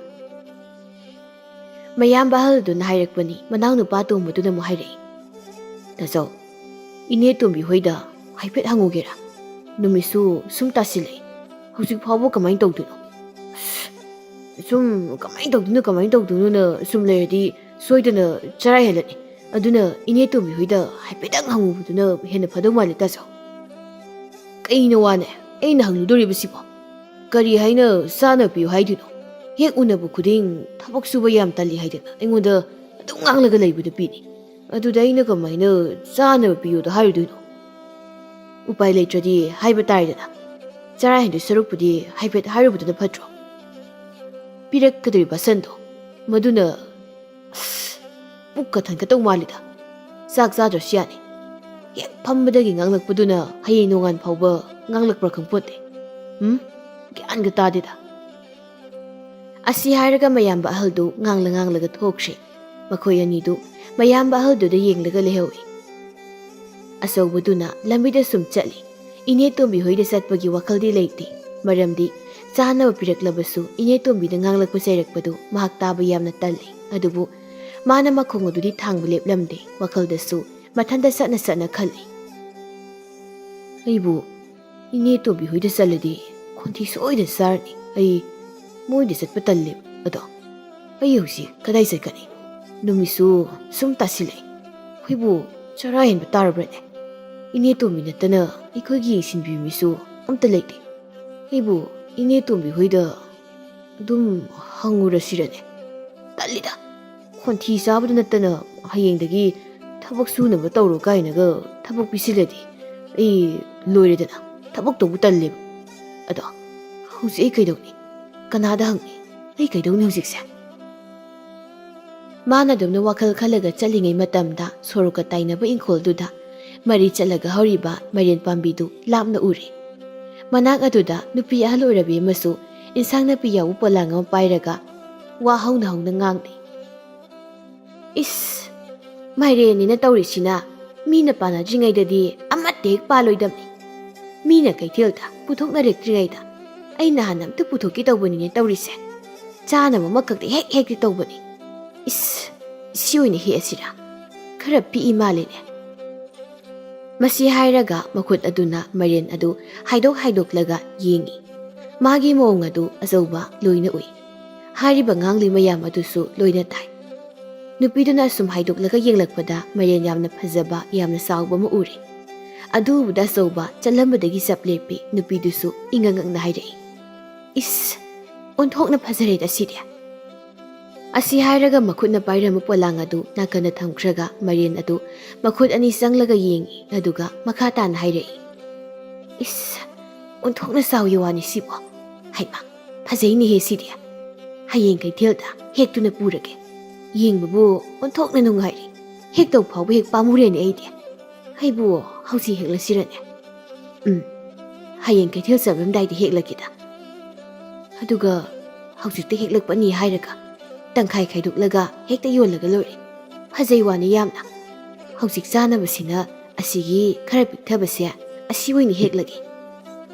ꯃꯌꯥꯝꯕ ꯑꯍꯜꯗꯨꯅ ꯍꯥꯏꯔꯛꯄꯅꯤ, ꯃꯅꯥꯎꯅꯨꯄꯥ ꯑꯇꯣꯝꯕꯗꯨꯅ ꯑꯃꯨꯛ ꯍꯥꯏꯔꯛꯏ꯫ "ꯇꯥꯆꯧ, ꯏꯅꯦ ꯇꯣꯝꯕꯤ ꯍꯣꯏꯗ ꯍꯥꯏꯐꯦꯠ ꯍꯪꯉꯨꯒꯦꯔꯥ? ꯅꯨꯃꯤꯠꯁꯨ ꯁꯨꯝ ꯇꯥꯁꯤꯜꯂꯛꯏ꯫ ꯍꯧꯖꯤꯛ ꯐꯥꯎꯕ ꯀꯃꯥꯏꯅ ꯇꯧꯗꯣꯏꯅꯣ?" "ꯑꯁ, ꯁꯨꯝ ꯀꯃꯥꯏꯅ ꯇꯧꯗꯣꯏꯅꯣ, ꯀꯃꯥꯏꯅ ꯇꯧꯗꯣꯏꯅꯣꯅ ꯁꯨꯝ ꯂꯩꯔꯗꯤ ꯁꯣꯏꯗꯅ ꯆꯔꯥ ꯍꯦꯜꯂꯅꯤ꯫ ꯑꯗꯨꯅ ꯏꯅꯦ ꯇꯣꯝꯕꯤ ꯍꯣꯏꯗ ꯍꯥꯏꯐꯦꯠꯇꯪ ꯍꯪꯉꯨꯕꯗꯨꯅ ꯍꯦꯟꯅ ꯐꯗꯧ ꯃꯥꯜꯂꯦ ꯇꯥꯆꯧ꯫" "ꯀꯩꯅꯣ ꯋꯥꯅꯦ ꯑꯩꯅ ꯍꯪꯂꯨꯗꯣꯔꯤꯕꯁꯤꯕꯣ? ꯀꯔꯤ ꯍꯥꯏꯅ ꯆꯥꯅꯕ ꯄꯤꯌꯨ ꯍꯥꯏꯗꯣꯏꯅꯣ? ꯍꯦꯛ ꯎꯅꯕ ꯈꯨꯗꯤꯡ ꯊꯕꯛ ꯁꯨꯕ ꯌꯥꯝ ꯇꯜꯂꯤ ꯍꯥꯏꯗꯅ ꯑꯩꯉꯣꯟꯗ ꯑꯗꯨꯝ ꯉꯥꯡꯂꯒ ꯂꯩꯕ ꯅꯨꯄꯤꯅꯤ꯫ ꯑꯗꯨꯗ ꯑꯩꯅ ꯀꯃꯥꯏꯅ ꯆꯥꯅꯕ ꯄꯤꯌꯨꯗ ꯍꯥꯏꯔꯨꯗꯣꯏꯅꯣ? ꯎꯄꯥꯏ ꯂꯩꯇ꯭ꯔꯗꯤ ꯍꯥꯏꯕ ꯇꯥꯔꯦꯗꯅ꯫ ꯆꯔꯥ ꯍꯦꯟꯗꯣꯏ ꯁꯔꯨꯛꯄꯨꯗꯤ ꯍꯥꯏꯐꯦꯠ ꯍꯥꯏꯔꯨꯕꯗꯨꯅ ꯐꯠꯇ꯭ꯔꯣ? ꯄꯤꯔꯛꯀꯗꯧꯔꯤꯕ ꯁꯟꯗꯣ, ꯃꯗꯨꯅ, ꯑꯁ, ꯄꯨꯛꯀ ꯊꯟꯒꯗꯧ ꯃꯥꯜꯂꯤꯗ꯫ ꯆꯥꯛ ꯆꯥꯗ꯭ꯔꯁꯨ ꯌꯥꯅꯤ꯫ ꯍꯦꯛ ꯐꯝꯕꯗꯒꯤ ꯉꯥꯡꯂꯛꯄꯗꯨꯅ ꯍꯌꯦꯡ ꯅꯣꯡꯉꯥꯟ ꯐꯥꯎꯕ ꯉꯥꯡꯂꯛꯄ꯭ꯔꯥ ꯈꯪꯄꯣꯠꯇꯦ꯫ ꯎꯝ? ꯒ꯭ꯌꯥꯟꯒ ꯇꯥꯗꯦꯗ꯫" ꯑꯁꯤ ꯍꯥꯏꯔꯒ ꯃꯌꯥꯝꯕ ꯑꯍꯜꯗꯨ ꯉꯥꯡꯂ ꯉꯥꯡꯂꯒ ꯊꯣꯛꯈ꯭ꯔꯦ꯫ ꯃꯈꯣꯏ ꯑꯅꯤꯗꯨ ꯃꯌꯥꯝꯕ ꯑꯍꯜꯗꯨꯗ ꯌꯦꯡꯂꯒ ꯂꯩꯍꯧꯏ꯫ ꯑꯆꯧꯕꯗꯨꯅ ꯂꯝꯕꯤꯗ ꯁꯨꯝ ꯆꯠꯂꯤ꯫ ꯏꯅꯦ ꯇꯣꯝꯕꯤ ꯍꯣꯏꯗ ꯆꯠꯄꯒꯤ ꯋꯥꯈꯜꯗꯤ ꯂꯩꯇꯦ, ꯃꯔꯝꯗꯤ ꯆꯥꯅꯕ ꯄꯤꯔꯛꯂꯕꯁꯨ ꯏꯅꯦ ꯇꯣꯝꯕꯤꯅ ꯉꯥꯡꯂꯛꯄ ꯆꯩꯔꯛꯄꯗꯨ ꯃꯍꯥꯛ ꯇꯥꯕ ꯌꯥꯝꯅ ꯇꯜꯂꯤ꯫ ꯑꯗꯨꯕꯨ ꯃꯥꯅ ꯃꯈꯣꯡ ꯑꯗꯨꯗꯤ ꯊꯥꯡꯕ ꯂꯦꯞꯂꯝꯗꯦ, ꯋꯥꯈꯜꯗꯁꯨ ꯃꯊꯟꯇ ꯆꯠꯅ ꯆꯠꯅ ꯈꯜꯂꯤ꯫ ꯑꯩꯕꯨ ꯏꯅꯦ ꯇꯣꯝꯕꯤ ꯍꯣꯏꯗ ꯆꯠꯂꯗꯤ ꯈꯣꯟꯊꯤ ꯁꯣꯏꯗꯅ ꯆꯥꯔꯅꯤ꯫ ꯑꯩ ꯃꯣꯏꯗ ꯆꯠꯄ ꯇꯜꯂꯦꯕ꯫ ꯑꯗꯣ ꯑꯩ ꯍꯧꯖꯤꯛ ꯀꯗꯥꯏ ꯆꯠꯀꯅꯤ? ꯅꯨꯃꯤꯠꯁꯨ ꯁꯨꯝ ꯇꯥꯁꯤꯜꯂꯛꯑꯦ꯫ ꯑꯩꯈꯣꯏꯕꯨ ꯆꯔꯥ ꯍꯦꯟꯕ ꯇꯥꯔꯕ꯭ꯔꯅꯦ? ꯏꯅꯦ ꯇꯣꯝꯕꯤ ꯅꯠꯇꯅ ꯑꯩꯈꯣꯏꯒꯤ ꯌꯦꯡꯁꯤꯟꯕꯤꯕ ꯃꯤꯁꯨ ꯑꯝꯇ ꯂꯩꯇꯦ꯫ ꯑꯩꯕꯨ ꯏꯅꯦ ꯇꯣꯝꯕꯤ ꯍꯣꯏꯗ ꯑꯗꯨꯝ ꯍꯪꯉꯨꯔꯁꯤꯔꯅꯦ? ꯇꯜꯂꯤꯗ꯫ ꯈꯣꯟꯊꯤ ꯆꯥꯕꯗ ꯅꯠꯇꯅ ꯍꯌꯦꯡꯗꯒꯤ ꯊꯕꯛ ꯁꯨꯅꯕ ꯇꯧꯔꯣ ꯀꯥꯏꯅꯒ ꯊꯕꯛ ꯄꯤꯁꯤꯜꯂꯗꯤ ꯑꯩ ꯂꯣꯏꯔꯦꯗꯅ꯫ ꯊꯕꯛ ꯇꯧꯕ ꯇꯜꯂꯦꯕ꯫ ꯑꯗꯣ ꯍꯧꯖꯤꯛ ꯑꯩ ꯀꯩꯗꯧꯅꯤ? ꯀꯅꯥꯗ ꯍꯪꯅꯤ? ꯑꯩ ꯀꯩꯗꯧꯅꯤ ꯍꯧꯖꯤꯛꯁꯦ? ꯃꯥꯅ ꯑꯗꯨꯝꯅ ꯋꯥꯈꯜ ꯈꯜꯂꯒ ꯆꯠꯂꯤꯉꯩ ꯃꯇꯝꯗ ꯁꯣꯔꯣꯛꯀ ꯇꯥꯏꯅꯕ ꯏꯪꯈꯣꯜꯗꯨꯗ ꯃꯔꯤ ꯆꯠꯂꯒ ꯍꯧꯔꯤꯕ ꯃꯥꯏꯔꯦꯟ ꯄꯥꯝꯕꯤꯗꯨ ꯂꯥꯞꯅ ꯎꯔꯦ꯫ ꯃꯅꯥꯛ ꯑꯗꯨꯗ ꯅꯨꯄꯤ ꯑꯍꯜ ꯑꯣꯏꯔꯕꯤ ꯑꯃꯁꯨ ꯏꯟꯁꯥꯡ ꯅꯥꯄꯤ ꯌꯥꯎꯕ ꯄꯣꯂꯥꯡ ꯑꯃ ꯄꯥꯏꯔꯒ ꯋꯥ ꯍꯧꯅ ꯍꯧꯅ ꯉꯥꯡꯂꯤ꯫ "ꯏꯁ, ꯃꯥꯏꯔꯦꯟꯅꯤꯅ ꯇꯧꯔꯤꯁꯤꯅ ꯃꯤꯅ ꯄꯥꯟꯅꯗ꯭ꯔꯤꯉꯩꯗꯗꯤ ꯑꯃꯠꯇ ꯍꯦꯛ ꯄꯥꯜꯂꯣꯏꯗꯕꯅꯤ꯫ ꯃꯤꯅ ꯀꯩꯊꯦꯜꯗ ꯄꯨꯊꯣꯛꯅꯔꯛꯇ꯭ꯔꯤꯉꯩꯗ ꯑꯩ ꯅꯍꯥꯟ ꯑꯝꯇ ꯄꯨꯊꯣꯛꯀꯦ ꯇꯧꯕꯅꯤꯅꯦ ꯇꯧꯔꯤꯁꯦ꯫ ꯆꯥꯅꯕ ꯑꯃꯈꯛꯇꯤ ꯍꯦꯛ ꯍꯦꯛꯇꯤ ꯇꯧꯕꯅꯤ꯫ ꯏꯁ, ꯁꯤ ꯑꯣꯏꯅ ꯍꯦꯛꯑꯁꯤꯔꯥ? ꯈꯔ ꯄꯤꯛꯏ ꯃꯥꯜꯂꯦꯅꯦ"꯫ ꯃꯁꯤ ꯍꯥꯏꯔꯒ ꯃꯈꯨꯠ ꯑꯗꯨꯅ ꯃꯥꯏꯔꯦꯟ ꯑꯗꯨ ꯍꯥꯏꯗꯣꯛ ꯍꯥꯏꯗꯣꯛꯂꯒ ꯌꯦꯡꯏ꯫ ꯃꯥꯒꯤ ꯃꯑꯣꯡ ꯑꯗꯨ ꯑꯆꯧꯕ ꯂꯣꯏꯅ ꯎꯏ꯫ ꯍꯥꯏꯔꯤꯕ ꯉꯥꯡꯂꯤ ꯃꯌꯥꯝ ꯑꯗꯨꯁꯨ ꯂꯣꯏꯅ ꯇꯥꯏ꯫ ꯅꯨꯄꯤꯗꯨꯅ ꯑꯁꯨꯝ ꯍꯥꯏꯗꯣꯛꯂꯒ ꯌꯦꯡꯂꯛꯄꯗ ꯃꯥꯏꯔꯦꯟ ꯌꯥꯝꯅ ꯐꯖꯕ, ꯌꯥꯝꯅ ꯆꯥꯎꯕ ꯑꯃ ꯎꯔꯦ꯫ ꯑꯗꯨ ꯎꯕꯗ ꯑꯆꯧꯕ ꯆꯠꯂꯝꯕꯗꯒꯤ ꯆꯞ ꯂꯦꯞꯄꯤ꯫ ꯅꯨꯄꯤꯗꯨꯁꯨ ꯏꯉꯛ ꯉꯛꯅ ꯍꯥꯏꯔꯛꯏ, "ꯏꯁ, ꯑꯣꯟꯊꯣꯛꯅ ꯐꯖꯔꯦꯗ ꯁꯤꯗꯤ"꯫ ꯑꯁꯤ ꯍꯥꯏꯔꯒ ꯃꯈꯨꯠꯅ ꯄꯥꯏꯔꯝꯕ ꯄꯣꯂꯥꯡ ꯑꯗꯨ ꯅꯥꯀꯟꯗ ꯊꯝꯈ꯭ꯔꯒ ꯃꯥꯏꯔꯦꯟ ꯑꯗꯨ ꯃꯈꯨꯠ ꯑꯅꯤ ꯆꯪꯂꯒ ꯌꯦꯡꯏ, ꯑꯗꯨꯒ ꯃꯈꯥ ꯇꯥꯅ ꯍꯥꯏꯔꯛꯏ, "ꯏꯁ, ꯑꯣꯟꯊꯣꯛꯅ ꯆꯥꯎꯏ ꯋꯥꯅꯤ ꯁꯤꯕꯣ꯫ ꯍꯩꯃꯥ, ꯐꯖꯩꯅꯦꯍꯦ ꯁꯤꯗꯤ꯫ ꯍꯌꯦꯡ ꯀꯩꯊꯦꯜꯗ ꯍꯦꯛꯇꯨꯅ ꯄꯨꯔꯒꯦ꯫ ꯌꯦꯡꯕꯕꯨ ꯑꯣꯟꯊꯣꯛꯅ ꯅꯨꯡꯉꯥꯏꯔꯤ꯫ ꯍꯦꯛꯇꯧ ꯐꯥꯎꯕ ꯍꯦꯛ ꯄꯥꯝꯃꯨꯔꯦꯅꯦ ꯑꯩꯗꯤ꯫ ꯑꯩꯕꯨ ꯍꯧꯖꯤꯛ ꯍꯦꯛꯂꯁꯤꯔꯅꯦ? ꯎꯝ, ꯍꯌꯦꯡ ꯀꯩꯊꯦꯜ ꯆꯠꯂꯝꯗꯥꯏꯗ ꯍꯦꯛꯂꯒꯦꯗ꯫ ꯑꯗꯨꯒ ꯍꯧꯖꯤꯛꯇ ꯍꯦꯛꯂꯛꯄꯅꯤ ꯍꯥꯏꯔꯒ ꯇꯪꯈꯥꯏ ꯈꯥꯏꯗꯣꯛꯂꯒ ꯍꯦꯛꯇ ꯌꯣꯜꯂꯒ ꯂꯣꯏꯔꯦ꯫ ꯐꯖꯩ ꯋꯥꯅꯤ ꯌꯥꯝꯅ꯫ ꯍꯧꯖꯤꯛ ꯆꯥꯅꯕꯁꯤꯅ ꯑꯁꯤꯒꯤ ꯈꯔ ꯄꯤꯛꯊꯕꯁꯦ ꯑꯁꯤ ꯑꯣꯏꯅ ꯍꯦꯛꯂꯒꯦ"꯫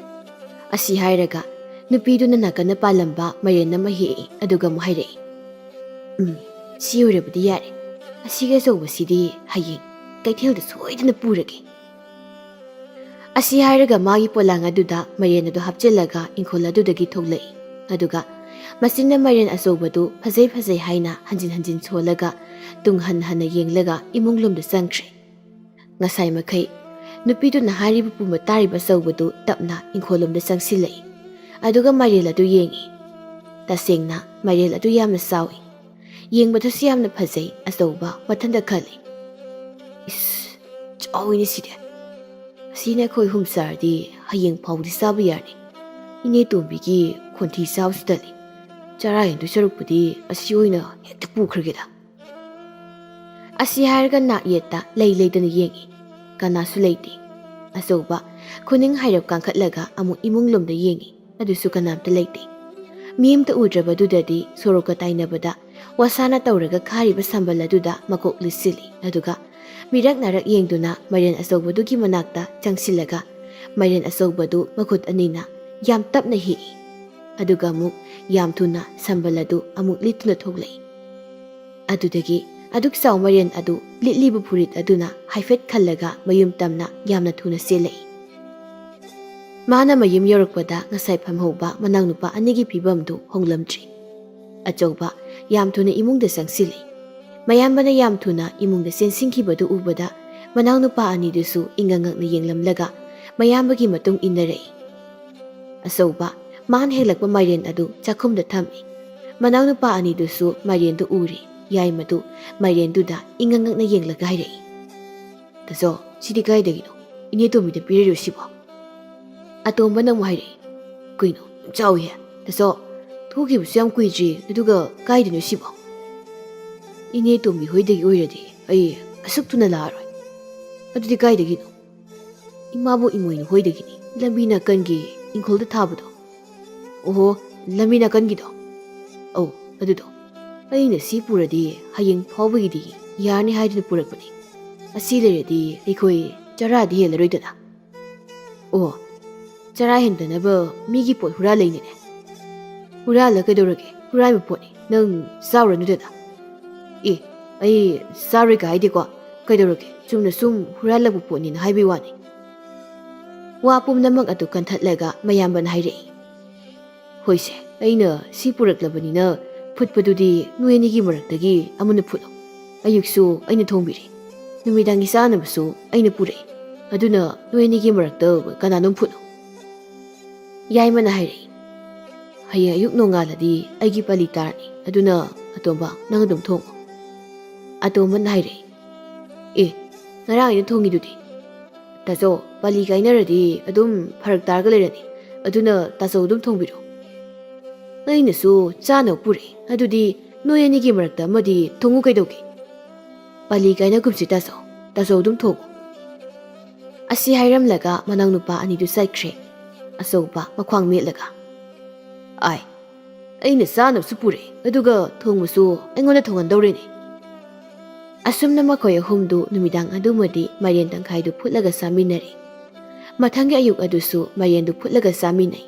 ꯑꯁꯤ ꯍꯥꯏꯔꯒ ꯅꯨꯄꯤꯗꯨꯅ ꯅꯥꯀꯟꯗ ꯄꯥꯜꯂꯝꯕ ꯃꯥꯏꯔꯦꯟ ꯑꯃ ꯍꯦꯛꯏ, ꯑꯗꯨꯒ ꯑꯃꯨꯛ ꯍꯥꯏꯔꯛꯏ, "ꯎꯝ, ꯁꯤ ꯑꯣꯏꯔꯕꯗꯤ ꯌꯥꯔꯦ꯫ ꯑꯁꯤꯒꯤ ꯑꯆꯧꯕꯁꯤꯗꯤ ꯍꯌꯦꯡ ꯀꯩꯊꯦꯜꯗ ꯁꯣꯏꯗꯅ ꯄꯨꯔꯒꯦ"꯫ ꯑꯁꯤ ꯍꯥꯏꯔꯒ ꯃꯥꯒꯤ ꯄꯣꯂꯥꯡ ꯑꯗꯨꯗ ꯃꯥꯏꯔꯦꯟ ꯑꯗꯨ ꯍꯥꯞꯆꯤꯜꯂꯒ ꯏꯪꯈꯣꯜ ꯑꯗꯨꯗꯒꯤ ꯊꯣꯛꯂꯛꯏ꯫ ꯑꯗꯨꯒ ꯃꯆꯤꯟꯅ ꯃꯥꯏꯔꯦꯟ ꯑꯆꯧꯕꯗꯨ ꯐꯖꯩ ꯐꯖꯩ ꯍꯥꯏꯅ ꯍꯟꯖꯤꯟ ꯍꯟꯖꯤꯟ ꯁꯣꯜꯂꯒ ꯇꯨꯡ ꯍꯟ ꯍꯟꯅ ꯌꯦꯡꯂꯒ ꯏꯃꯨꯡ ꯂꯣꯝꯗ ꯆꯪꯈ꯭ꯔꯦ꯫ ꯉꯁꯥꯏ ꯃꯈꯩ ꯅꯨꯄꯤꯗꯨꯅ ꯍꯥꯏꯔꯤꯕ ꯄꯨꯝꯕ ꯇꯥꯔꯤꯕ ꯑꯆꯧꯕꯗꯨ ꯇꯞꯅ ꯏꯪꯈꯣꯜ ꯂꯣꯝꯗ ꯆꯪꯁꯤꯜꯂꯛꯏ꯫ ꯑꯗꯨꯒ ꯃꯥꯏꯔꯦꯟ ꯑꯗꯨ ꯌꯦꯡꯉꯤ꯫ ꯇꯁꯦꯡꯅ ꯃꯥꯏꯔꯦꯟ ꯑꯗꯨ ꯌꯥꯝꯅ ꯆꯥꯎꯏ꯫ ꯌꯦꯡꯕꯗꯁꯨ ꯌꯥꯝꯅ ꯐꯖꯩ, ꯑꯆꯧꯕ꯫ ꯃꯊꯟꯇ ꯈꯜꯂꯤ, "ꯏꯁ, ꯆꯥꯎꯏꯅꯦ ꯁꯤꯗꯤ꯫ ꯑꯁꯤꯅ ꯑꯩꯈꯣꯏ ꯑꯍꯨꯝ ꯆꯥꯔꯗꯤ ꯍꯌꯦꯡ ꯐꯥꯎꯗꯤ ꯆꯥꯕ ꯌꯥꯔꯅꯤ꯫ ꯏꯅꯦ ꯇꯣꯝꯕꯤꯒꯤ ꯈꯣꯟꯊꯤ ꯆꯥꯕꯁꯨ ꯇꯜꯂꯤ꯫ ꯆꯔꯥ ꯍꯦꯟꯗꯣꯏ ꯁꯔꯨꯛꯄꯨꯗꯤ ꯑꯁꯤ ꯑꯣꯏꯅ ꯍꯦꯛꯇ ꯄꯨꯈ꯭ꯔꯒꯦꯗ"꯫ ꯑꯁꯤ ꯍꯥꯏꯔꯒ ꯅꯥꯛ ꯌꯦꯠꯇ ꯂꯩ ꯂꯩꯇꯅ ꯌꯦꯡꯉꯤ꯫ ꯀꯅꯥꯁꯨ ꯂꯩꯇꯦ꯫ ꯑꯆꯧꯕ ꯈꯨꯅꯤꯡ ꯍꯥꯏꯔꯞ ꯀꯥꯡꯈꯠꯂꯒ ꯑꯃꯨꯛ ꯏꯃꯨꯡ ꯂꯣꯝꯗ ꯌꯦꯡꯉꯤ꯫ ꯑꯗꯨꯁꯨ ꯀꯅꯥꯝꯇ ꯂꯩꯇꯦ꯫ ꯃꯤ ꯑꯃꯇ ꯎꯗ꯭ꯔꯕꯗꯨꯗꯗꯤ ꯁꯣꯔꯣꯛꯀ ꯇꯥꯏꯅꯕꯗ ꯋꯥꯁꯥꯅ ꯇꯧꯔꯒ ꯈꯥꯔꯤꯕ ꯁꯝꯕꯜ ꯑꯗꯨꯗ ꯃꯀꯣꯛ ꯂꯤꯁꯤꯜꯂꯤ꯫ ꯑꯗꯨꯒ ꯃꯤꯔꯛ ꯅꯥꯔꯛ ꯌꯦꯡꯗꯨꯅ ꯃꯥꯏꯔꯦꯟ ꯑꯆꯧꯕꯗꯨꯒꯤ ꯃꯅꯥꯛꯇ ꯆꯪꯁꯤꯜꯂꯒ ꯃꯥꯏꯔꯦꯟ ꯑꯆꯧꯕꯗꯨ ꯃꯈꯨꯠ ꯑꯅꯤꯅ ꯌꯥꯝ ꯇꯞꯅ ꯍꯦꯛꯏ꯫ ꯑꯗꯨꯒ ꯑꯃꯨꯛ ꯌꯥꯝ ꯊꯨꯅ ꯁꯝꯕꯜ ꯑꯗꯨ ꯑꯃꯨꯛ ꯂꯤꯠꯇꯨꯅ ꯊꯣꯛꯂꯛꯏ꯫ ꯑꯗꯨꯗꯒꯤ ꯑꯗꯨꯛ ꯆꯥꯎ ꯃꯥꯏꯔꯦꯟ ꯑꯗꯨ ꯂꯤꯠꯂꯤꯕ ꯐꯨꯔꯤꯠ ꯑꯗꯨꯅ ꯍꯥꯏꯐꯦꯠ ꯈꯜꯂꯒ ꯃꯌꯨꯝ ꯇꯝꯅ ꯌꯥꯝꯅ ꯊꯨꯅ ꯆꯦꯜꯂꯛꯏ꯫ ꯃꯥꯅ ꯃꯌꯨꯝ ꯌꯧꯔꯛꯄꯗ ꯉꯁꯥꯏ ꯐꯝꯍꯧꯕ ꯃꯅꯥꯎꯅꯨꯄꯥ ꯑꯅꯤꯒꯤ ꯐꯤꯕꯝꯗꯨ ꯍꯣꯡꯂꯝꯗ꯭ꯔꯤ꯫ ꯑꯆꯧꯕ ꯌꯥꯝ ꯊꯨꯅ ꯏꯃꯨꯡꯗ ꯆꯪꯁꯤꯜꯂꯤ꯫ ꯃꯌꯥꯝꯕꯅ ꯌꯥꯝ ꯊꯨꯅ ꯏꯃꯨꯡꯗ ꯆꯦꯟꯁꯤꯟꯈꯤꯕꯗꯨ ꯎꯕꯗ ꯃꯅꯥꯎꯅꯨꯄꯥ ꯑꯅꯤꯗꯨꯁꯨ ꯏꯉꯛ ꯉꯛꯅ ꯌꯦꯡꯂꯝꯂꯒ ꯃꯌꯥꯝꯕꯒꯤ ꯃꯇꯨꯡ ꯏꯟꯅꯔꯛꯏ꯫ ꯑꯆꯧꯕ ꯃꯥꯅ ꯍꯦꯛꯂꯛꯄ ꯃꯥꯏꯔꯦꯟ ꯑꯗꯨ ꯆꯥꯛꯈꯨꯝꯗ ꯊꯝꯃꯤ꯫ ꯃꯅꯥꯎꯅꯨꯄꯥ ꯑꯅꯤꯗꯨꯁꯨ ꯃꯥꯏꯔꯦꯟꯗꯨ ꯎꯔꯤ꯫ ꯌꯥꯏꯃꯗꯨ ꯃꯥꯏꯔꯦꯟꯗꯨꯗ ꯏꯉꯛ ꯉꯛꯅ ꯌꯦꯡꯂꯒ ꯍꯥꯏꯔꯛꯏ, "ꯇꯥꯆꯧ, ꯁꯤꯗꯤ ꯀꯥꯏꯗꯒꯤꯅꯣ? ꯏꯅꯦ ꯇꯣꯝꯕꯤꯗ ꯄꯤꯔꯤꯔꯣ ꯁꯤꯕꯣ?" ꯑꯇꯣꯝꯕꯅ ꯑꯃꯨꯛ ꯍꯥꯏꯔꯛꯏ, "ꯀꯩꯅꯣ, ꯌꯥꯝ ꯆꯥꯎꯏꯍꯦ꯫ ꯇꯥꯆꯧ, ꯊꯣꯛꯈꯤꯕꯁꯨ ꯌꯥꯝ ꯀꯨꯏꯗ꯭ꯔꯤ, ꯑꯗꯨꯒ ꯀꯥꯏꯗꯅꯣ ꯁꯤꯕꯣ? ꯏꯅꯦ ꯇꯣꯝꯕꯤ ꯍꯣꯏꯗꯒꯤ ꯑꯣꯏꯔꯗꯤ ꯑꯩ ꯑꯁꯨꯛ ꯊꯨꯅ ꯂꯥꯛꯑꯔꯣꯏ꯫ ꯑꯗꯨꯗꯤ ꯀꯥꯏꯗꯒꯤꯅꯣ?" "ꯏꯃꯥꯕꯣꯛ ꯏꯃꯣꯏꯅꯨ ꯍꯣꯏꯗꯒꯤꯅꯤ, ꯂꯝꯕꯤ ꯅꯥꯀꯟꯒꯤ ꯏꯪꯈꯣꯜꯗ ꯊꯥꯕꯗꯣ"꯫ "ꯑꯣꯍꯣ, ꯂꯝꯕꯤ ꯅꯥꯀꯟꯒꯤꯗꯣ?" "ꯑꯧ, ꯑꯗꯨꯗꯣ꯫ ꯑꯩꯅ ꯁꯤ ꯄꯨꯔꯗꯤ ꯍꯌꯦꯡ ꯐꯥꯎꯕꯒꯤꯗꯤ ꯌꯥꯔꯅꯤ ꯍꯥꯏꯗꯨꯅ ꯄꯨꯔꯛꯄꯅꯤ꯫ ꯑꯁꯤ ꯂꯩꯔꯗꯤ ꯑꯩꯈꯣꯏ ꯆꯔꯥꯗꯤ ꯍꯦꯜꯂꯔꯣꯏꯗꯅ"꯫ "ꯑꯣ, ꯆꯔꯥ ꯍꯦꯟꯗꯅꯕ ꯃꯤꯒꯤ ꯄꯣꯠ ꯍꯨꯔꯥꯜꯂꯛꯏꯅꯦ"꯫ "ꯍꯨꯔꯥꯜꯂ ꯀꯩꯗꯧꯔꯒꯦ? ꯍꯨꯔꯥꯟꯕ ꯄꯣꯠꯅꯤ, ꯅꯪ ꯆꯥꯎꯔꯅꯨꯗꯅ"꯫ "ꯑꯦ, ꯑꯩ ꯆꯥꯔꯣꯏꯒ ꯍꯥꯏꯗꯦꯀꯣ꯫ ꯀꯩꯗꯧꯔꯒꯦ? ꯆꯨꯝꯅ ꯁꯨꯝ ꯍꯨꯔꯥꯜꯂꯛꯄ ꯄꯣꯠꯅꯤꯅ ꯍꯥꯏꯕꯩ ꯋꯥꯅꯤ"꯫ ꯋꯥ ꯄꯨꯝꯅꯃꯛ ꯑꯗꯨ ꯀꯟꯊꯠꯂꯒ ꯃꯌꯥꯝꯕꯅ ꯍꯥꯏꯔꯛꯏ, "ꯍꯣꯏꯁꯦ, ꯑꯩꯅ ꯁꯤ ꯄꯨꯔꯛꯂꯕꯅꯤꯅ ꯐꯨꯠꯄꯗꯨꯗꯤ ꯅꯣꯏ ꯑꯅꯤꯒꯤ ꯃꯔꯛꯇꯒꯤ ꯑꯃꯅ ꯐꯨꯠꯂꯣ꯫ ꯑꯌꯨꯛꯁꯨ ꯑꯩꯅ ꯊꯣꯡꯕꯤꯔꯦ, ꯅꯨꯃꯤꯗꯥꯡꯒꯤ ꯆꯥꯅꯕꯁꯨ ꯑꯩꯅ ꯄꯨꯔꯛꯑꯦ, ꯑꯗꯨꯅ ꯅꯣꯏ ꯑꯅꯤꯒꯤ ꯃꯔꯛꯇ ꯀꯅꯥꯅꯣꯝ ꯐꯨꯠꯂꯣ꯫" ꯌꯥꯏꯃꯅ ꯍꯥꯏꯔꯛꯏ, "ꯍꯌꯦꯡ ꯑꯌꯨꯛ ꯅꯣꯡꯉꯥꯜꯂꯗꯤ ꯑꯩꯒꯤ ꯄꯥꯂꯤ ꯇꯥꯔꯅꯤ, ꯑꯗꯨꯅ ꯑꯇꯣꯝꯕ, ꯅꯪ ꯑꯗꯨꯝ ꯊꯣꯡꯉꯣ꯫" ꯑꯇꯣꯝꯕꯅ ꯍꯥꯏꯔꯛꯏ, "ꯑꯦ, ꯉꯔꯥꯡ ꯑꯩꯅ ꯊꯣꯡꯉꯤꯗꯨꯗꯤ?" "ꯇꯥꯆꯧ, ꯄꯥꯂꯤ ꯀꯥꯏꯅꯔꯗꯤ ꯑꯗꯨꯝ ꯐꯔꯛ ꯇꯥꯔꯒ ꯂꯩꯔꯅꯤ, ꯑꯗꯨꯅ ꯇꯥꯆꯧ ꯑꯗꯨꯝ ꯊꯣꯡꯕꯤꯔꯣ꯫" "ꯑꯩꯅꯁꯨ ꯆꯥꯅꯕ ꯄꯨꯔꯛꯑꯦ, ꯑꯗꯨꯗꯤ ꯅꯣꯏ ꯑꯅꯤꯒꯤ ꯃꯔꯛꯇ ꯑꯃꯗꯤ ꯊꯣꯡꯉꯨ ꯀꯩꯗꯧꯒꯦ? ꯄꯥꯂꯤ ꯀꯥꯏꯅꯒꯨꯝꯁꯤ ꯇꯥꯆꯧ, ꯇꯥꯆꯧ ꯑꯗꯨꯝ ꯊꯣꯡꯉꯨ꯫" ꯑꯁꯤ ꯍꯥꯏꯔꯝꯂꯒ ꯃꯅꯥꯎꯅꯨꯄꯥ ꯑꯅꯤꯗꯨ ꯆꯠꯈ꯭ꯔꯦ꯫ ꯑꯆꯧꯕ ꯃꯈ꯭ꯋꯥꯡ ꯃꯦꯠꯂꯒ, "ꯑꯥꯏ, ꯑꯩꯅ ꯆꯥꯅꯕꯁꯨ ꯄꯨꯔꯛꯑꯦ, ꯑꯗꯨꯒ ꯊꯣꯡꯕꯁꯨ ꯑꯩꯉꯣꯟꯗ ꯊꯣꯡꯍꯟꯗꯧꯔꯦꯅꯦ꯫" ꯑꯁꯨꯝꯅ ꯃꯈꯣꯏ ꯑꯍꯨꯝꯗꯨ ꯅꯨꯃꯤꯗꯥꯡ ꯑꯗꯨꯃꯗꯤ ꯃꯥꯏꯔꯦꯟ ꯇꯪꯈꯥꯏꯗꯨ ꯐꯨꯠꯂꯒ ꯆꯥꯃꯤꯟꯅꯔꯦ꯫ ꯃꯊꯪꯒꯤ ꯑꯌꯨꯛ ꯑꯗꯨꯁꯨ ꯃꯥꯏꯔꯦꯟꯗꯨ ꯐꯨꯠꯂꯒ ꯆꯥꯃꯤꯟꯅꯩ꯫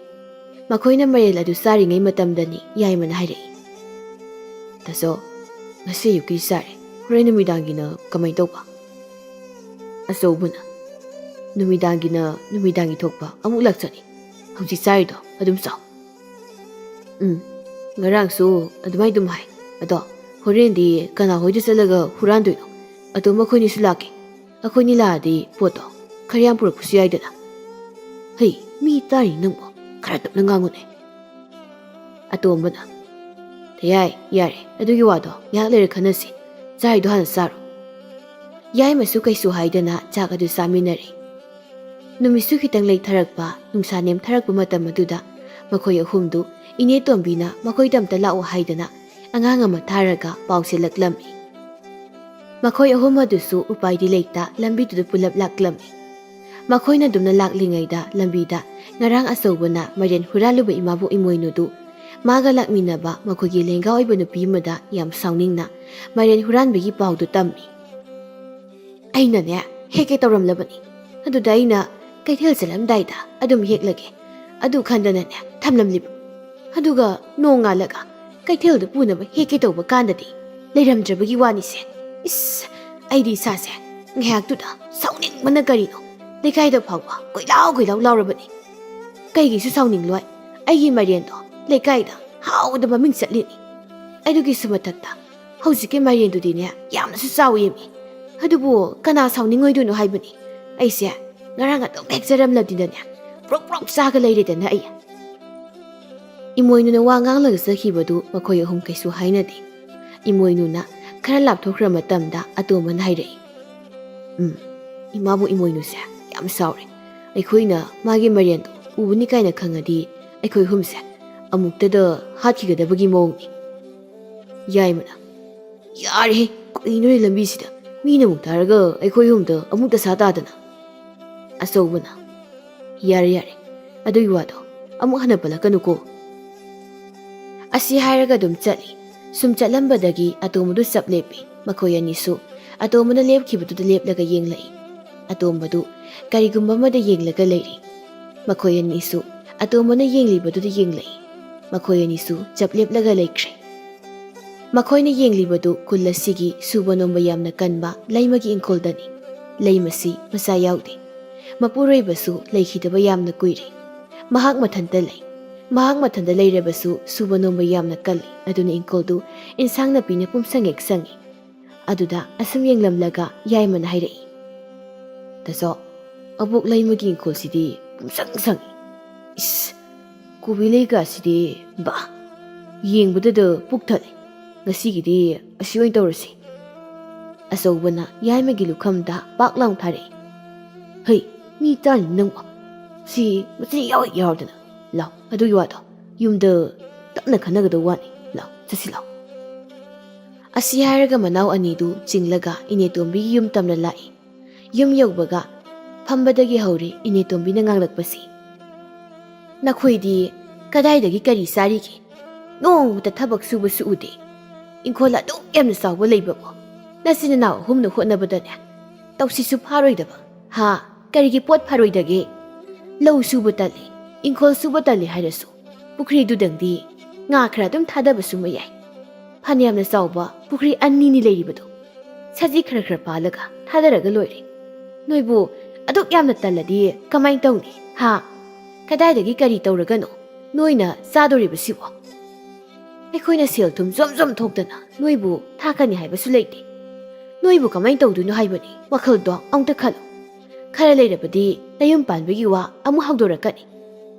ꯃꯈꯣꯏꯅ ꯃꯥꯏꯔꯦꯟ ꯑꯗꯨ ꯆꯥꯔꯤꯉꯩ ꯃꯇꯝꯗꯅꯤ ꯌꯥꯏꯃꯅ ꯍꯥꯏꯔꯛꯏ, "ꯇꯥꯆꯧ, ꯉꯁꯤ ꯑꯌꯨꯛꯀꯤ ꯆꯥꯔꯦ, ꯍꯣꯔꯦꯟ ꯅꯨꯃꯤꯗꯥꯡꯒꯤꯅ ꯀꯃꯥꯏ ꯇꯧꯕ?" ꯑꯆꯧꯕꯅ, "ꯅꯨꯃꯤꯗꯥꯡꯒꯤꯅ ꯅꯨꯃꯤꯗꯥꯡꯒꯤ ꯊꯣꯛꯄ ꯑꯃꯨꯛ ꯂꯥꯛꯆꯅꯤ, ꯍꯧꯖꯤꯛ ꯆꯥꯔꯤꯗꯣ ꯑꯗꯨꯝ ꯆꯥꯎ꯫" "ꯎꯝ, ꯉꯔꯥꯡꯁꯨ ꯑꯗꯨꯃꯥꯏ ꯑꯗꯨꯝ ꯍꯥꯏ꯫ ꯑꯗꯣ ꯍꯣꯔꯦꯟꯗꯤ ꯀꯅꯥ ꯍꯣꯏꯗ ꯆꯠꯂꯒ ꯍꯨꯔꯥꯟꯗꯣꯏꯅꯣ? ꯑꯗꯣ ꯃꯈꯣꯏꯅꯤꯁꯨ ꯂꯥꯛꯀꯦ꯫ ꯑꯩꯈꯣꯏꯅꯤ ꯂꯥꯛꯑꯗꯤ ꯄꯣꯠꯇꯣ ꯈꯔ ꯌꯥꯝ ꯄꯨꯔꯛꯄꯁꯨ ꯌꯥꯏꯗꯅ꯫" "ꯍꯩ, ꯃꯤ ꯇꯥꯔꯤ ꯅꯪꯕꯣ, ꯈꯔ ꯇꯞꯅ ꯉꯥꯡꯉꯨꯅꯦ꯫" ꯑꯇꯣꯝꯕꯅ, "ꯌꯥꯏ, ꯌꯥꯔꯦ, ꯑꯗꯨꯒꯤ ꯋꯥꯗꯣ ꯉꯥꯏꯍꯥꯛ ꯂꯩꯔ ꯈꯟꯅꯁꯤ꯫ ꯆꯥꯔꯤꯗꯣ ꯍꯥꯟꯅ ꯆꯥꯔꯣ꯫" ꯌꯥꯏꯃꯁꯨ ꯀꯩꯁꯨ ꯍꯥꯏꯗꯅ ꯆꯥꯛ ꯑꯗꯨ ꯆꯥꯃꯤꯟꯅꯔꯦ꯫ ꯅꯨꯃꯤꯠꯁꯨ ꯈꯤꯇꯪ ꯂꯩꯊꯔꯛꯄ, ꯅꯨꯡꯁꯥ ꯅꯦꯝꯊꯔꯛꯄ ꯃꯇꯝ ꯑꯗꯨꯗ ꯃꯈꯣꯏ ꯑꯍꯨꯝꯗꯨ ꯏꯅꯦ ꯇꯣꯝꯕꯤꯅ ꯃꯈꯣꯏꯗ ꯑꯝꯇ ꯂꯥꯛꯑꯣ ꯍꯥꯏꯗꯅ ꯑꯉꯥꯡ ꯑꯃ ꯊꯥꯔꯒ ꯄꯥꯎ ꯆꯦꯜꯂꯛꯂꯝꯃꯤ꯫ ꯃꯈꯣꯏ ꯑꯍꯨꯝ ꯑꯗꯨꯁꯨ ꯎꯄꯥꯏꯗꯤ ꯂꯩꯇ ꯂꯝꯕꯤꯗꯨꯗ ꯄꯨꯂꯞ ꯂꯥꯛꯂꯝꯃꯤ꯫ ꯃꯈꯣꯏꯅ ꯑꯗꯨꯝꯅ ꯂꯥꯛꯂꯤꯉꯩꯗ ꯂꯝꯕꯤꯗ ꯉꯔꯥꯡ ꯑꯆꯧꯕꯅ ꯃꯥꯏꯔꯦꯟ ꯍꯨꯔꯥꯜꯂꯨꯕ ꯏꯃꯥꯕꯣꯛ ꯏꯃꯣꯏꯅꯨꯗꯨ ꯃꯥꯒ ꯂꯥꯛꯃꯤꯟꯅꯕ ꯃꯈꯣꯏꯒꯤ ꯂꯦꯡꯒꯥ ꯑꯣꯏꯕ ꯅꯨꯄꯤ ꯑꯃꯗ ꯌꯥꯝ ꯁꯥꯎꯅꯤꯡꯅ ꯃꯥꯏꯔꯦꯟ ꯍꯨꯔꯥꯟꯕꯒꯤ ꯄꯥꯎꯗꯨ ꯇꯝꯃꯤ꯫ "ꯑꯩꯅꯅꯦ, ꯍꯦꯛꯀꯦ ꯇꯧꯔꯝꯂꯕꯅꯤ꯫ ꯑꯗꯨꯗ ꯑꯩꯅ ꯀꯩꯊꯦꯜ ꯆꯠꯂꯝꯗꯥꯏꯗ ꯑꯗꯨꯝ ꯍꯦꯛꯂꯒꯦ ꯑꯗꯨ ꯈꯟꯗꯅꯅꯦ ꯊꯝꯂꯝꯂꯤꯕ꯫ ꯑꯗꯨꯒ ꯅꯣꯡꯉꯥꯜꯂꯒ ꯀꯩꯊꯦꯜꯗ ꯄꯨꯅꯕ ꯍꯦꯛꯀꯦ ꯇꯧꯕ ꯀꯥꯟꯗꯗꯤ ꯂꯩꯔꯝꯗ꯭ꯔꯕꯒꯤ ꯋꯥꯅꯤꯁꯦ꯫ ꯏꯁ, ꯑꯩꯗꯤ ꯏꯁꯥꯁꯦ ꯉꯥꯏꯍꯥꯛꯇꯨꯗ ꯁꯥꯎꯅꯤꯡꯕꯅ ꯀꯔꯤꯅꯣ꯫ ꯂꯩꯀꯥꯏꯗ ꯐꯥꯎꯕ ꯀꯣꯏꯂꯥꯎ ꯀꯣꯏꯂꯥꯎ ꯂꯥꯎꯔꯕꯅꯤ꯫ ꯀꯩꯒꯤꯁꯨ ꯁꯥꯎꯅꯤꯡꯂꯣꯏ? ꯑꯩꯒꯤ ꯃꯥꯏꯔꯦꯟꯗꯣ ꯂꯩꯀꯥꯏꯗ ꯍꯥꯎꯗ ꯃꯃꯤꯡ ꯆꯠꯂꯤꯅꯤ꯫ ꯑꯗꯨꯒꯤꯁꯨ ꯃꯊꯛꯇ ꯍꯧꯖꯤꯛꯀꯤ ꯃꯥꯏꯔꯦꯟꯗꯨꯗꯤꯅꯦ, ꯌꯥꯝꯅꯁꯨ ꯆꯥꯎꯋꯦꯃꯤ꯫ ꯑꯗꯨꯕꯨ ꯀꯅꯥ ꯁꯥꯎꯅꯤꯡꯉꯣꯏꯗꯣꯏꯅꯣ ꯍꯥꯏꯕꯅꯤ? ꯑꯩꯁꯦ ꯉꯔꯥꯡ ꯑꯗꯨꯝ ꯍꯦꯛꯆꯔꯝꯂꯗꯤꯅꯅꯦ, ꯄ꯭ꯔꯣꯛ ꯄ꯭ꯔꯣꯛ ꯆꯥꯒ ꯂꯩꯔꯦꯗꯅ ꯑꯩ꯫ ꯏꯃꯣꯏꯅꯨꯅ ꯋꯥ ꯉꯥꯡꯂꯒ ꯆꯠꯈꯤꯕꯗꯨ ꯃꯈꯣꯏ ꯑꯍꯨꯝ ꯀꯩꯁꯨ ꯍꯥꯏꯅꯗꯦ꯫ ꯏꯃꯣꯏꯅꯨꯅ ꯈꯔ ꯂꯥꯞꯊꯣꯛꯈ꯭ꯔ ꯃꯇꯝꯗ ꯑꯇꯣꯝꯕꯅ ꯍꯥꯏꯔꯛꯏ, "ꯎꯝ, ꯏꯃꯥꯕꯨ ꯏꯃꯣꯏꯅꯨꯁꯦ ꯌꯥꯝ ꯁꯥꯎꯔꯦ꯫ ꯑꯩꯈꯣꯏꯅ ꯃꯥꯒꯤ ꯃꯥꯏꯔꯦꯟꯗꯣ ꯎꯕꯅꯤ ꯀꯥꯏꯅ ꯈꯪꯉꯗꯤ ꯑꯩꯈꯣꯏ ꯑꯍꯨꯝꯁꯦ ꯑꯃꯨꯛꯇꯗ ꯍꯥꯠꯈꯤꯒꯗꯕꯒꯤ ꯃꯑꯣꯡꯅꯤ꯫" ꯌꯥꯏꯃꯅ, "ꯌꯥꯔꯦꯍꯦ, ꯀꯨꯏꯅꯔꯦ ꯂꯝꯕꯤꯁꯤꯗ꯫ ꯃꯤꯅ ꯑꯃꯨꯛ ꯇꯥꯔꯒ ꯑꯩꯈꯣꯏ ꯑꯍꯨꯝꯗ ꯑꯃꯨꯛ ꯗꯁꯥ ꯇꯥꯗꯅ꯫" ꯑꯆꯧꯕꯅ, "ꯌꯥꯔꯦ, ꯌꯥꯔꯦ, ꯑꯗꯨꯒꯤ ꯋꯥꯗꯣ ꯑꯃꯨꯛ ꯍꯟꯅ ꯄꯜꯂꯛꯀꯅꯨꯀꯣ꯫" ꯑꯁꯤ ꯍꯥꯏꯔꯒ ꯑꯗꯨꯝ ꯆꯠꯂꯤ꯫ ꯁꯨꯝ ꯆꯠꯂꯝꯕꯗꯒꯤ ꯑꯇꯣꯝꯕꯗꯨ ꯆꯞ ꯂꯦꯞꯄꯤ꯫ ꯃꯈꯣꯏ ꯑꯅꯤꯁꯨ ꯑꯇꯣꯝꯕꯅ ꯂꯦꯞꯈꯤꯕꯗꯨꯗ ꯂꯦꯞꯂꯒ ꯌꯦꯡꯂꯛꯏ꯫ ꯑꯇꯣꯝꯕꯗꯨ ꯀꯔꯤꯒꯨꯝꯕ ꯑꯃꯗ ꯌꯦꯡꯂꯒ ꯂꯩꯔꯤ꯫ ꯃꯈꯣꯏ ꯑꯅꯤꯁꯨ ꯑꯇꯣꯝꯕꯅ ꯌꯦꯡꯂꯤꯕꯗꯨꯗ ꯌꯦꯡꯂꯛꯏ꯫ ꯃꯈꯣꯏ ꯑꯅꯤꯁꯨ ꯆꯞ ꯂꯦꯞꯂꯒ ꯂꯩꯈ꯭ꯔꯦ꯫ ꯃꯈꯣꯏꯅ ꯌꯦꯡꯂꯤꯕꯗꯨ ꯈꯨꯜ ꯑꯁꯤꯒꯤ ꯁꯨꯕ ꯅꯣꯝꯕ ꯌꯥꯝꯅ ꯀꯟꯕ ꯂꯩꯃꯒꯤ ꯏꯪꯈꯣꯜꯗꯅꯤ꯫ ꯂꯩꯃꯁꯤ ꯃꯆꯥ ꯌꯥꯎꯗꯦ꯫ ꯃꯄꯨꯔꯣꯏꯕꯁꯨ ꯂꯩꯈꯤꯗꯕ ꯌꯥꯝꯅ ꯀꯨꯏꯔꯦ꯫ ꯃꯍꯥꯛ ꯃꯊꯟꯇ ꯂꯩ꯫ ꯃꯍꯥꯛ ꯃꯊꯟꯇ ꯂꯩꯔꯕꯁꯨ ꯁꯨꯕ ꯅꯣꯝꯕ ꯌꯥꯝꯅ ꯀꯜꯂꯤ꯫ ꯑꯗꯨꯅ ꯏꯪꯈꯣꯜꯗꯨ ꯏꯟꯁꯥꯡ ꯅꯥꯄꯤꯅ ꯄꯨꯝꯁꯪ ꯍꯦꯛ ꯁꯪꯉꯤ꯫ ꯑꯗꯨꯗ ꯑꯁꯨꯝ ꯌꯦꯡꯂꯝꯂꯒ ꯌꯥꯏꯃꯅ ꯍꯥꯏꯔꯛꯏ, "ꯇꯥꯆꯧ, ꯑꯕꯣꯛ ꯂꯩꯃꯒꯤ ꯏꯪꯈꯣꯜꯁꯤꯗꯤ ꯄꯨꯝꯁꯪ ꯁꯪꯉꯤ꯫ ꯏꯁ, ꯀꯣꯕꯤ ꯂꯩꯒꯁꯤꯗꯤ, ꯕꯥ, ꯌꯦꯡꯕꯗꯗ ꯄꯨꯛ ꯊꯜꯂꯦ꯫ ꯉꯁꯤꯒꯤꯗꯤ ꯑꯁꯤ ꯑꯣꯏꯅ ꯇꯧꯔꯁꯤ꯫" ꯑꯆꯧꯕꯅ ꯌꯥꯏꯃꯒꯤ ꯂꯨꯈꯝꯗ ꯄꯥꯛ ꯂꯥꯎ ꯊꯥꯔꯛꯏ꯫ "ꯍꯩ, ꯃꯤ ꯇꯥꯅꯤ ꯅꯪꯕꯣ꯫ ꯁꯤ ꯃꯆꯤꯟ ꯌꯥꯎ ꯍꯦꯛ ꯌꯥꯎꯔꯗꯅ꯫ ꯂꯥꯎ, ꯑꯗꯨꯒꯤ ꯋꯥꯗꯣ ꯌꯨꯝꯗ ꯇꯞꯅ ꯈꯟꯅꯒꯗꯧ ꯋꯥꯅꯤ꯫ ꯂꯥꯎ, ꯆꯠꯁꯤ ꯂꯥꯎ꯫" ꯑꯁꯤ ꯍꯥꯏꯔꯒ ꯃꯅꯥꯎ ꯑꯅꯤꯗꯨ ꯆꯤꯡꯂꯒ ꯏꯅꯦꯇꯣꯝꯕꯤꯒꯤ ꯌꯨꯝ ꯇꯝꯅ ꯂꯥꯛꯏ꯫ ꯌꯨꯝ ꯌꯧꯕꯒ ꯐꯝꯕꯗꯒꯤ ꯍꯧꯔꯦ ꯏꯅꯦꯇꯣꯝꯕꯤꯅ ꯉꯥꯡꯂꯛꯄꯁꯤ꯫ "ꯅꯈꯣꯏꯗꯤ ꯀꯗꯥꯏꯗꯒꯤ ꯀꯔꯤ ꯆꯥꯔꯤꯒꯦ? ꯅꯣꯡꯃꯇ ꯊꯕꯛ ꯁꯨꯕꯁꯨ ꯎꯗꯦ꯫ ꯏꯪꯈꯣꯜ ꯑꯗꯨꯛ ꯌꯥꯝꯅ ꯆꯥꯎꯕ ꯂꯩꯕꯕꯨ ꯅꯆꯤꯟ ꯅꯅꯥꯎ ꯑꯍꯨꯝꯅ ꯍꯣꯠꯅꯕꯗꯅꯦ ꯇꯧꯁꯤꯁꯨ ꯐꯥꯔꯣꯏꯗꯕ꯫ ꯍꯥ? ꯀꯔꯤꯒꯤ ꯄꯣꯠ ꯐꯔꯣꯏꯗꯒꯦ? ꯂꯧ ꯁꯨꯕ ꯇꯜꯂꯤ, ꯏꯪꯈꯣꯜ ꯁꯨꯕ ꯇꯜꯂꯤ ꯍꯥꯏꯔꯁꯨ ꯄꯨꯈ꯭ꯔꯤꯗꯨꯗꯪꯗꯤ ꯉꯥ ꯈꯔ ꯑꯗꯨꯝ ꯊꯥꯗꯕꯁꯨ ꯃꯌꯥꯏ꯫ ꯐꯅꯌꯥꯝꯅ ꯆꯥꯎꯕ ꯄꯨꯈ꯭ꯔꯤ ꯑꯅꯤꯅꯤ ꯂꯩꯔꯤꯕꯗꯣ꯫ ꯁꯖꯤꯛ ꯈꯔ ꯈꯔ ꯄꯥꯜꯂꯒ ꯊꯥꯗꯔꯒ ꯂꯣꯏꯔꯦ꯫ ꯅꯣꯏꯕꯨ ꯑꯗꯨꯛ ꯌꯥꯝꯅ ꯇꯜꯂꯗꯤ ꯀꯃꯥꯏꯅ ꯇꯧꯅꯤ? ꯍꯥ? ꯀꯗꯥꯏꯗꯒꯤ ꯀꯔꯤ ꯇꯧꯔꯒꯅꯣ ꯅꯣꯏꯅ ꯆꯥꯗꯣꯔꯤꯕꯁꯤꯕꯣ? ꯑꯩꯈꯣꯏꯅ ꯁꯦꯜ ꯊꯨꯝ ꯖꯣꯝ ꯖꯣꯝ ꯊꯣꯛꯇꯅ ꯅꯣꯏꯕꯨ ꯊꯥꯛꯀꯅꯤ ꯍꯥꯏꯕꯁꯨ ꯂꯩꯇꯦ꯫ ꯅꯣꯏꯕꯨ ꯀꯃꯥꯏꯅ ꯇꯧꯗꯣꯏꯅꯣ ꯍꯥꯏꯕꯅꯤ? ꯋꯥꯈꯜꯗꯣ ꯑꯃꯨꯛꯇ ꯈꯜꯂꯨ꯫ ꯈꯔ ꯂꯩꯔꯕꯗꯤ ꯅꯌꯨꯝ ꯄꯥꯟꯕꯒꯤ ꯋꯥ ꯑꯃꯨꯛ ꯍꯧꯗꯣꯔꯛꯀꯅꯤ꯫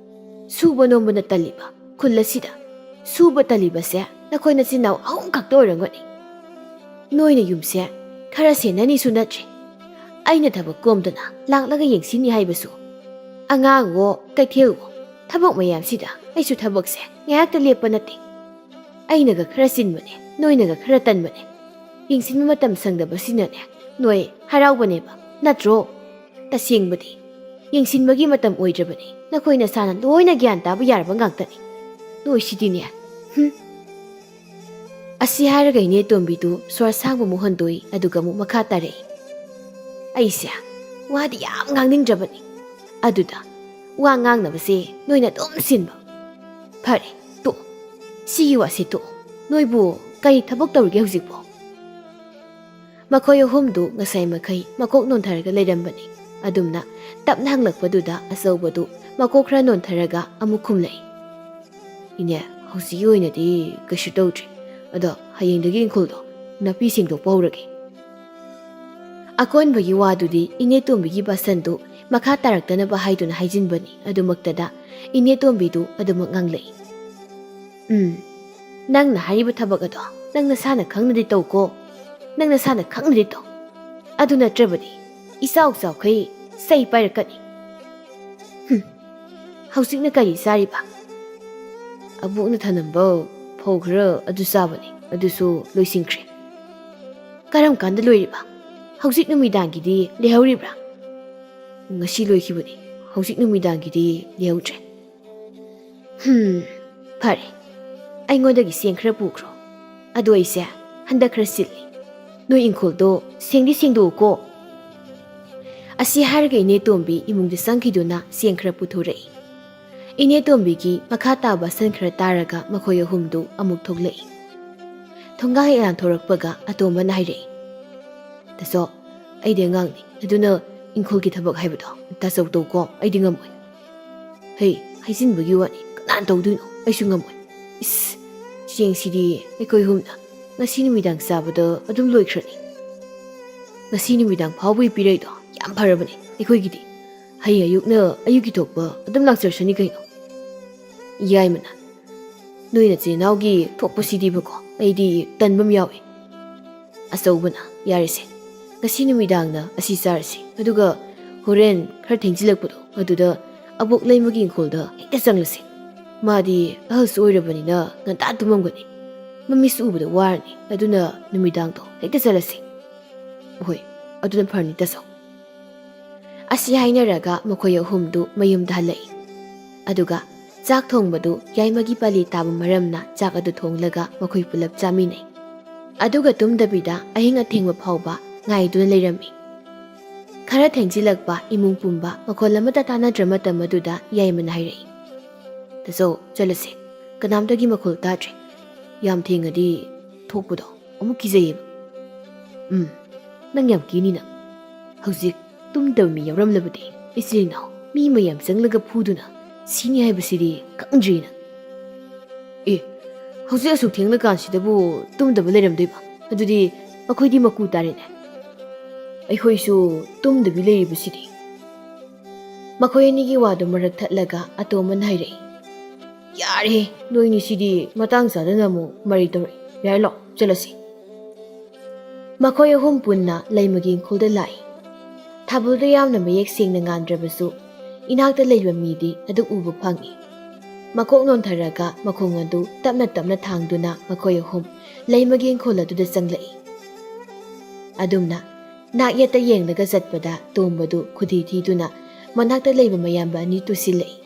ꯁꯨꯕ ꯅꯣꯝꯕꯅ ꯇꯜꯂꯤꯕ ꯈꯨꯜ ꯑꯁꯤꯗ ꯁꯨꯕ ꯇꯜꯂꯤꯕꯁꯦ ꯅꯈꯣꯏ ꯅꯆꯤꯟ ꯅꯅꯥꯎ ꯑꯍꯨꯝ ꯈꯛꯇ ꯑꯣꯏꯔꯝꯒꯅꯤ꯫ ꯅꯣꯏꯅ ꯌꯨꯝꯁꯦ ꯈꯔ ꯁꯦꯟꯅꯅꯤꯁꯨ ꯅꯠꯇ꯭ꯔꯦ꯫ ꯑꯩꯅ ꯊꯕꯛ ꯀꯣꯝꯗꯅ ꯂꯥꯛꯂꯒ ꯌꯦꯡꯁꯤꯟꯅꯤ ꯍꯥꯏꯕꯁꯨ꯫ ꯑꯉꯥꯡꯋꯣ ꯀꯩꯊꯦꯜꯋꯣ, ꯊꯕꯛ ꯃꯌꯥꯝꯁꯤꯗ ꯑꯩꯁꯨ ꯊꯕꯛꯁꯦ ꯉꯥꯏꯍꯥꯛꯇ ꯂꯦꯞꯄ ꯅꯠꯇꯦ꯫ ꯑꯩꯅꯒ ꯈꯔ ꯆꯤꯟꯕꯅꯦ, ꯅꯣꯏꯅꯒ ꯈꯔ ꯇꯟꯕꯅꯦ꯫ ꯌꯦꯡꯁꯤꯟꯕ ꯃꯇꯝ ꯁꯪꯗꯕꯁꯤꯅꯅꯦ ꯅꯣꯏ ꯍꯔꯥꯎꯕꯅꯦꯕ, ꯅꯠꯇ꯭ꯔꯣ? ꯇꯁꯦꯡꯕꯗꯤ ꯌꯦꯡꯁꯤꯟꯕꯒꯤ ꯃꯇꯝ ꯑꯣꯏꯗ꯭ꯔꯕꯅꯤ꯫ ꯅꯈꯣꯏ ꯅꯁꯥꯅ ꯂꯣꯏꯅ ꯒ꯭ꯌꯥꯟ ꯇꯥꯕ ꯌꯥꯔꯕ ꯉꯥꯛꯇꯅꯤ꯫ ꯅꯣꯏꯁꯤꯗꯤꯅꯦ꯫ ꯍꯨꯝ꯫ ꯑꯁꯤ ꯍꯥꯏꯔꯒ ꯏꯅꯦ ꯇꯣꯝꯕꯤꯗꯨ ꯁꯣꯔ ꯁꯥꯡꯕ ꯑꯃꯨꯛ ꯍꯣꯟꯗꯣꯛꯏ, ꯑꯗꯨꯒ ꯑꯃꯨꯛ ꯃꯈꯥ ꯇꯥꯔꯛꯏ꯫ ꯑꯩꯁꯦ ꯋꯥꯗꯤ ꯌꯥꯝ ꯉꯥꯡꯅꯤꯡꯗ꯭ꯔꯕꯅꯤ꯫ ꯑꯗꯨꯗ ꯋꯥ ꯉꯥꯡꯅꯕꯁꯦ ꯅꯣꯏꯅ ꯑꯗꯨꯝ ꯁꯤꯟꯕ꯫ ꯐꯔꯦ, ꯇꯣꯛꯑꯣ꯫ ꯁꯤꯒꯤ ꯋꯥꯁꯦ ꯇꯣꯛꯑꯣ꯫ ꯅꯣꯏꯕꯨ ꯀꯔꯤ ꯊꯕꯛ ꯇꯧꯔꯤꯒꯦ ꯍꯧꯖꯤꯛꯄꯣ? ꯃꯈꯣꯏ ꯑꯍꯨꯝꯗꯨ ꯉꯁꯥꯏ ꯃꯈꯩ ꯃꯀꯣꯛ ꯅꯣꯟꯊꯔꯒ ꯂꯩꯔꯝꯕꯅꯤ꯫ ꯑꯗꯨꯝꯅ ꯇꯞꯅ ꯍꯪꯂꯛꯄꯗꯨꯗ ꯑꯆꯧꯕꯗꯨ ꯃꯀꯣꯛ ꯈꯔ ꯅꯣꯟꯊꯔꯒ ꯑꯃꯨꯛ ꯈꯨꯝꯂꯛꯏ꯫ "ꯏꯅꯦ, ꯍꯧꯖꯤꯛꯀꯤ ꯑꯣꯏꯅꯗꯤ ꯀꯩꯁꯨ ꯇꯧꯗ꯭ꯔꯤ꯫ ꯑꯗꯣ ꯍꯌꯦꯡꯗꯒꯤ ꯏꯪꯈꯣꯜꯗꯣ ꯅꯥꯄꯤ ꯁꯦꯡꯗꯣꯛꯄ ꯍꯧꯔꯒꯦ꯫" ꯑꯀꯣꯟꯕꯒꯤ ꯋꯥꯗꯨꯗꯤ ꯏꯅꯦ ꯇꯣꯝꯕꯤꯒꯤ ꯕꯥꯁꯟꯗꯨ ꯃꯈꯥ ꯇꯥꯔꯛꯇꯅꯕ ꯍꯥꯏꯗꯨꯅ ꯍꯥꯏꯖꯤꯟꯕꯅꯤ꯫ ꯑꯗꯨꯃꯛꯇꯗ ꯏꯅꯦ ꯇꯣꯝꯕꯤꯗꯨ ꯑꯗꯨꯃꯛ ꯉꯥꯡꯂꯛꯏ꯫ "ꯎꯝ, ꯅꯪꯅ ꯍꯥꯏꯔꯤꯕ ꯊꯕꯛ ꯑꯗꯣ ꯅꯪ ꯅꯁꯥꯅ ꯈꯪꯅꯗꯤ ꯇꯧꯀꯣ꯫ ꯅꯪ ꯅꯁꯥꯅ ꯈꯪꯅꯗꯤ ꯇꯧ꯫ ꯑꯗꯨ ꯅꯠꯇ꯭ꯔꯕꯗꯤ ꯏꯆꯥꯎ ꯆꯥꯎꯈꯩ ꯆꯩ ꯄꯥꯏꯔꯛꯀꯅꯤ꯫" "ꯍꯨꯝ, ꯍꯧꯖꯤꯛꯅ ꯀꯔꯤ ꯆꯥꯔꯤꯕ?" "ꯑꯕꯣꯛꯅ ꯊꯅꯝꯕ ꯐꯧ ꯈꯔ ꯑꯗꯨ ꯆꯥꯕꯅꯤ, ꯑꯗꯨꯁꯨ ꯂꯣꯏꯁꯤꯟꯈ꯭ꯔꯦ꯫" "ꯀꯔꯝ ꯀꯥꯟꯗ ꯂꯣꯏꯔꯤꯕ? ꯍꯧꯖꯤꯛ ꯅꯨꯃꯤꯗꯥꯡꯒꯤꯗꯤ ꯂꯩꯍꯧꯔꯤꯕ꯭ꯔꯥ?" "ꯉꯁꯤ ꯂꯣꯏꯈꯤꯕꯅꯤ, ꯍꯧꯖꯤꯛ ꯅꯨꯃꯤꯗꯥꯡꯒꯤꯗꯤ ꯂꯩꯍꯧꯗ꯭ꯔꯦ꯫" "ꯍꯨꯝ, ꯐꯔꯦ꯫ ꯑꯩꯉꯣꯟꯗꯒꯤ ꯆꯦꯡ ꯈꯔ ꯄꯨꯈ꯭ꯔꯣ꯫ ꯑꯗꯣ ꯑꯩꯁꯦ ꯍꯟꯗꯛ ꯈꯔ ꯆꯤꯜꯂꯤ꯫ ꯅꯣꯏ ꯏꯪꯈꯣꯜꯗꯣ ꯁꯦꯡꯗꯤ ꯁꯦꯡꯗꯣꯛꯎꯀꯣ꯫" ꯑꯁꯤ ꯍꯥꯏꯔꯒ ꯏꯅꯦ ꯇꯣꯝꯕꯤ ꯏꯃꯨꯡꯗ ꯆꯪꯈꯤꯗꯨꯅ ꯆꯦꯡ ꯈꯔ ꯄꯨꯊꯣꯔꯛꯏ꯫ ꯏꯅꯦ ꯇꯣꯝꯕꯤꯒꯤ ꯃꯈꯥ ꯇꯥꯕ ꯁꯟ ꯈꯔ ꯇꯥꯔꯒ ꯃꯈꯣꯏ ꯑꯍꯨꯝꯗꯨ ꯑꯃꯨꯛ ꯊꯣꯛꯂꯛꯏ꯫ ꯊꯣꯡꯒꯥ ꯍꯦꯛ ꯂꯥꯟꯊꯣꯔꯛꯄꯒ ꯑꯇꯣꯝꯕꯅ ꯍꯥꯏꯔꯛꯏ, "ꯇꯥꯆꯧ, ꯑꯩꯗꯤ ꯑꯉꯥꯡꯅꯤ, ꯑꯗꯨꯅ ꯏꯪꯈꯣꯜꯒꯤ ꯊꯕꯛ ꯍꯥꯏꯕꯗꯣ ꯇꯥꯆꯧ ꯇꯧꯀꯣ, ꯑꯩꯗꯤ ꯉꯝꯃꯣꯏ꯫ ꯍꯩ, ꯍꯥꯏꯖꯤꯟꯕꯒꯤ ꯋꯥꯅꯤ, ꯀꯅꯥꯅ ꯇꯧꯗꯣꯏꯅꯣ? ꯑꯩꯁꯨ ꯉꯝꯃꯣꯏ꯫ ꯏꯁ, ꯆꯦꯡꯁꯤꯗꯤ ꯑꯩꯈꯣꯏ ꯑꯍꯨꯝꯅ ꯉꯁꯤ ꯅꯨꯃꯤꯗꯥꯡ ꯆꯥꯕꯗ ꯑꯗꯨꯝ ꯂꯣꯏꯈ꯭ꯔꯅꯤ꯫ ꯉꯁꯤ ꯅꯨꯃꯤꯗꯥꯡ ꯐꯥꯎꯕꯒꯤ ꯄꯤꯔꯛꯏꯗꯣ ꯌꯥꯝ ꯐꯔꯕꯅꯦ ꯑꯩꯈꯣꯏꯒꯤꯗꯤ꯫ ꯍꯌꯦꯡ ꯑꯌꯨꯛꯅ ꯑꯌꯨꯛꯀꯤ ꯊꯣꯛꯄ ꯑꯗꯨꯝ ꯂꯥꯛꯆꯔꯁꯅꯤ ꯀꯩꯅꯣ꯫ ꯌꯥꯏꯃꯅ, "ꯅꯣꯏ ꯅꯆꯤꯟ ꯏꯅꯥꯎꯒꯤ ꯊꯣꯛꯄꯁꯤꯗꯤꯕꯀꯣ, ꯑꯩꯗꯤ ꯇꯟꯕ ꯑꯃ ꯌꯥꯎꯏ꯫" ꯑꯆꯧꯕꯅ, "ꯌꯥꯔꯦꯁꯦ, ꯉꯁꯤ ꯅꯨꯃꯤꯗꯥꯡꯅ ꯑꯁꯤ ꯆꯥꯔꯁꯤ, ꯑꯗꯨꯒ ꯍꯣꯔꯦꯟ ꯈꯔ ꯊꯦꯡꯖꯤꯜꯂꯛꯄꯗꯣ ꯑꯗꯨꯗ ꯑꯕꯣꯛ ꯂꯩꯃꯒꯤ ꯏꯪꯈꯣꯜꯗ ꯍꯦꯛꯇ ꯆꯪꯂꯁꯤ꯫ ꯃꯥꯗꯤ ꯑꯍꯜꯁꯨ ꯑꯣꯏꯔꯕꯅꯤꯅ ꯉꯟꯇꯥ ꯇꯨꯝꯃꯝꯒꯅꯤ꯫ ꯃꯃꯤꯠꯁꯨ ꯎꯕꯗ ꯋꯥꯔꯅꯤ, ꯑꯗꯨꯅ ꯅꯨꯃꯤꯗꯥꯡꯗꯣ ꯍꯦꯛꯇ ꯆꯠꯂꯁꯤ꯫" "ꯍꯣꯏ, ꯑꯗꯨꯅ ꯐꯔꯅꯤ ꯇꯥꯆꯧ꯫" ꯑꯁꯤ ꯍꯥꯏꯅꯔꯒ ꯃꯈꯣꯏ ꯑꯍꯨꯝꯗꯨ ꯃꯌꯨꯝꯗ ꯍꯜꯂꯛꯏ꯫ ꯑꯗꯨꯒ ꯆꯥꯛ ꯊꯣꯡꯕꯗꯨ ꯌꯥꯏꯃꯒꯤ ꯄꯥꯂꯤ ꯇꯥꯕ ꯃꯔꯝꯅ ꯆꯥꯛ ꯑꯗꯨ ꯊꯣꯡꯂꯒ ꯃꯈꯣꯏ ꯄꯨꯂꯞ ꯆꯥꯃꯤꯟꯅꯩ꯫ ꯑꯗꯨꯒ ꯇꯨꯝꯗꯕꯤꯗ ꯑꯍꯤꯡ ꯑꯊꯦꯡꯕ ꯐꯥꯎꯕ ꯉꯥꯏꯗꯨꯅ ꯂꯩꯔꯝꯃꯤ꯫ ꯈꯔ ꯊꯦꯡꯖꯤꯜꯂꯛꯄ ꯏꯃꯨꯡ ꯄꯨꯝꯕ ꯃꯈꯣꯜ ꯑꯃꯠꯇ ꯇꯥꯅꯗ꯭ꯔ ꯃꯇꯝ ꯑꯗꯨꯗ ꯌꯥꯏꯃꯅ ꯍꯥꯏꯔꯛꯏ, "ꯇꯥꯆꯧ, ꯆꯠꯂꯁꯦ꯫ ꯀꯅꯥꯝꯇꯒꯤ ꯃꯈꯣꯜ ꯇꯥꯗ꯭ꯔꯦ꯫ ꯌꯥꯝ ꯊꯦꯡꯉꯗꯤ ꯊꯣꯛꯄꯗꯣ ꯑꯃꯨꯛ ꯀꯤꯖꯩꯌꯦꯕ꯫" "ꯎꯝ, ꯅꯪ ꯌꯥꯝ ꯀꯤꯅꯤꯅ꯫ ꯍꯧꯖꯤꯛ ꯇꯨꯝꯗꯕ ꯃꯤ ꯌꯥꯎꯔꯝꯂꯕꯗꯤ ꯏꯆꯤꯜ ꯏꯅꯥꯎ ꯃꯤ ꯃꯌꯥꯝ ꯆꯪꯂꯒ ꯐꯨꯗꯨꯅ ꯁꯤꯅꯤ ꯍꯥꯏꯕꯁꯤꯗꯤ ꯈꯪꯗ꯭ꯔꯤꯅ꯫" "ꯑꯦ, ꯍꯧꯖꯤꯛ ꯑꯁꯨꯛ ꯊꯦꯡꯂꯀꯥꯟꯁꯤꯗꯕꯨ ꯇꯨꯝꯗꯕ ꯂꯩꯔꯝꯗꯣꯏꯕ? ꯑꯗꯨꯗꯤ ꯑꯩꯈꯣꯏꯗꯤ ꯃꯀꯨ ꯇꯥꯔꯦꯅꯦ꯫" "ꯑꯩꯈꯣꯏꯁꯨ ꯇꯨꯝꯗꯕꯤ ꯂꯩꯔꯤꯕꯁꯤꯗꯤ꯫" ꯃꯈꯣꯏ ꯑꯅꯤꯒꯤ ꯋꯥꯗꯨ ꯃꯔꯛ ꯊꯠꯂꯒ ꯑꯇꯣꯝꯕꯅ ꯍꯥꯏꯔꯛꯏ, "ꯌꯥꯔꯦ, ꯅꯣꯏꯅꯤꯁꯤꯗꯤ ꯃꯇꯥꯡ ꯆꯥꯗꯅ ꯑꯃꯨꯛ ꯃꯔꯩ ꯇꯧꯔꯛꯏ꯫ ꯌꯥꯔꯦ, ꯂꯥꯛꯑꯣ, ꯆꯠꯂꯁꯤ꯫" ꯃꯈꯣꯏ ꯑꯍꯨꯝ ꯄꯨꯟꯅ ꯂꯩꯃꯒꯤ ꯏꯪꯈꯣꯜꯗ ꯂꯥꯛꯏ꯫ ꯊꯥꯕꯜꯗꯨ ꯌꯥꯝꯅ ꯃꯌꯦꯛ ꯁꯦꯡꯅ ꯉꯥꯟꯗ꯭ꯔꯕꯁꯨ ꯏꯅꯥꯛꯇ ꯂꯩꯕ ꯃꯤꯗꯤ ꯑꯗꯨ ꯎꯕ ꯐꯪꯏ꯫ ꯃꯀꯣꯛ ꯅꯣꯟꯊꯔꯒ ꯃꯈꯣꯡ ꯑꯗꯨ ꯇꯞꯅ ꯇꯞꯅ ꯊꯥꯡꯗꯨꯅ ꯃꯈꯣꯏ ꯑꯍꯨꯝ ꯂꯩꯃꯒꯤ ꯏꯪꯈꯣꯜ ꯑꯗꯨꯗ ꯆꯪꯂꯛꯏ꯫ ꯑꯗꯨꯝꯅ ꯅꯥꯛ ꯌꯦꯠꯇ ꯌꯦꯡꯂꯒ ꯆꯠꯄꯗ ꯇꯣꯝꯕꯗꯨ ꯈꯨꯗꯤ ꯊꯤꯗꯨꯅ ꯃꯅꯥꯛꯇ ꯂꯩꯕ ꯃꯌꯥꯝꯕ ꯑꯅꯤ ꯇꯨꯁꯤꯜꯂꯛꯏ꯫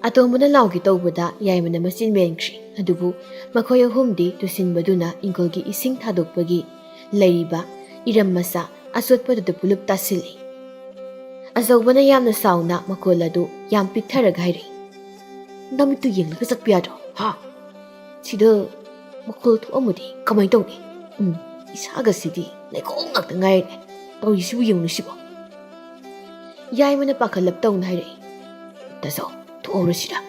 ꯑꯇꯣꯝꯕꯅ ꯂꯥꯎꯒꯦ ꯇꯧꯕꯗ ꯌꯥꯏꯃꯅ ꯃꯆꯤꯟ ꯃꯦꯟꯈ꯭ꯔꯤ꯫ ꯑꯗꯨꯕꯨ ꯃꯈꯣꯏ ꯑꯍꯨꯝꯗꯤ ꯇꯨꯁꯤꯟꯕꯗꯨꯅ ꯏꯪꯈꯣꯜꯒꯤ ꯏꯁꯤꯡ ꯊꯥꯗꯣꯛꯄꯒꯤ ꯂꯩꯔꯤꯕ ꯏꯔꯝ ꯃꯆꯥ ꯑꯆꯣꯠꯄꯗꯨꯗ ꯄꯨꯂꯞ ꯇꯥꯁꯤꯜꯂꯤ꯫ ꯑꯆꯧꯕꯅ ꯌꯥꯝꯅ ꯁꯥꯎꯅ ꯃꯈꯣꯜ ꯑꯗꯨ ꯌꯥꯝ ꯄꯤꯛꯊꯔꯒ ꯍꯥꯏꯔꯛꯏ, "ꯅꯃꯤꯠꯇꯨ ꯌꯦꯡꯂꯒ ꯆꯠꯄ ꯌꯥꯗ꯭ꯔꯣ? ꯍꯥ? ꯁꯤꯗ ꯃꯈꯣꯜ ꯊꯣꯛꯑꯝꯃꯗꯤ ꯀꯃꯥꯏꯅ ꯇꯧꯅꯤ? ꯎꯝ, ꯏꯁꯥꯒꯁꯤꯗꯤ ꯂꯩꯈꯣꯝ ꯉꯥꯛꯇ ꯉꯥꯏꯔꯦꯅꯦ꯫ ꯇꯧꯔꯤꯁꯤꯕꯨ ꯌꯦꯡꯉꯨ ꯁꯤꯕꯣ꯫" ꯌꯥꯏꯃꯅ ꯄꯥꯈꯠꯂꯞ ꯇꯧꯅ ꯍꯥꯏꯔꯛꯏ, "ꯇꯥꯆꯧ, ꯊꯣꯛꯍꯧꯔꯁꯤꯔꯥ?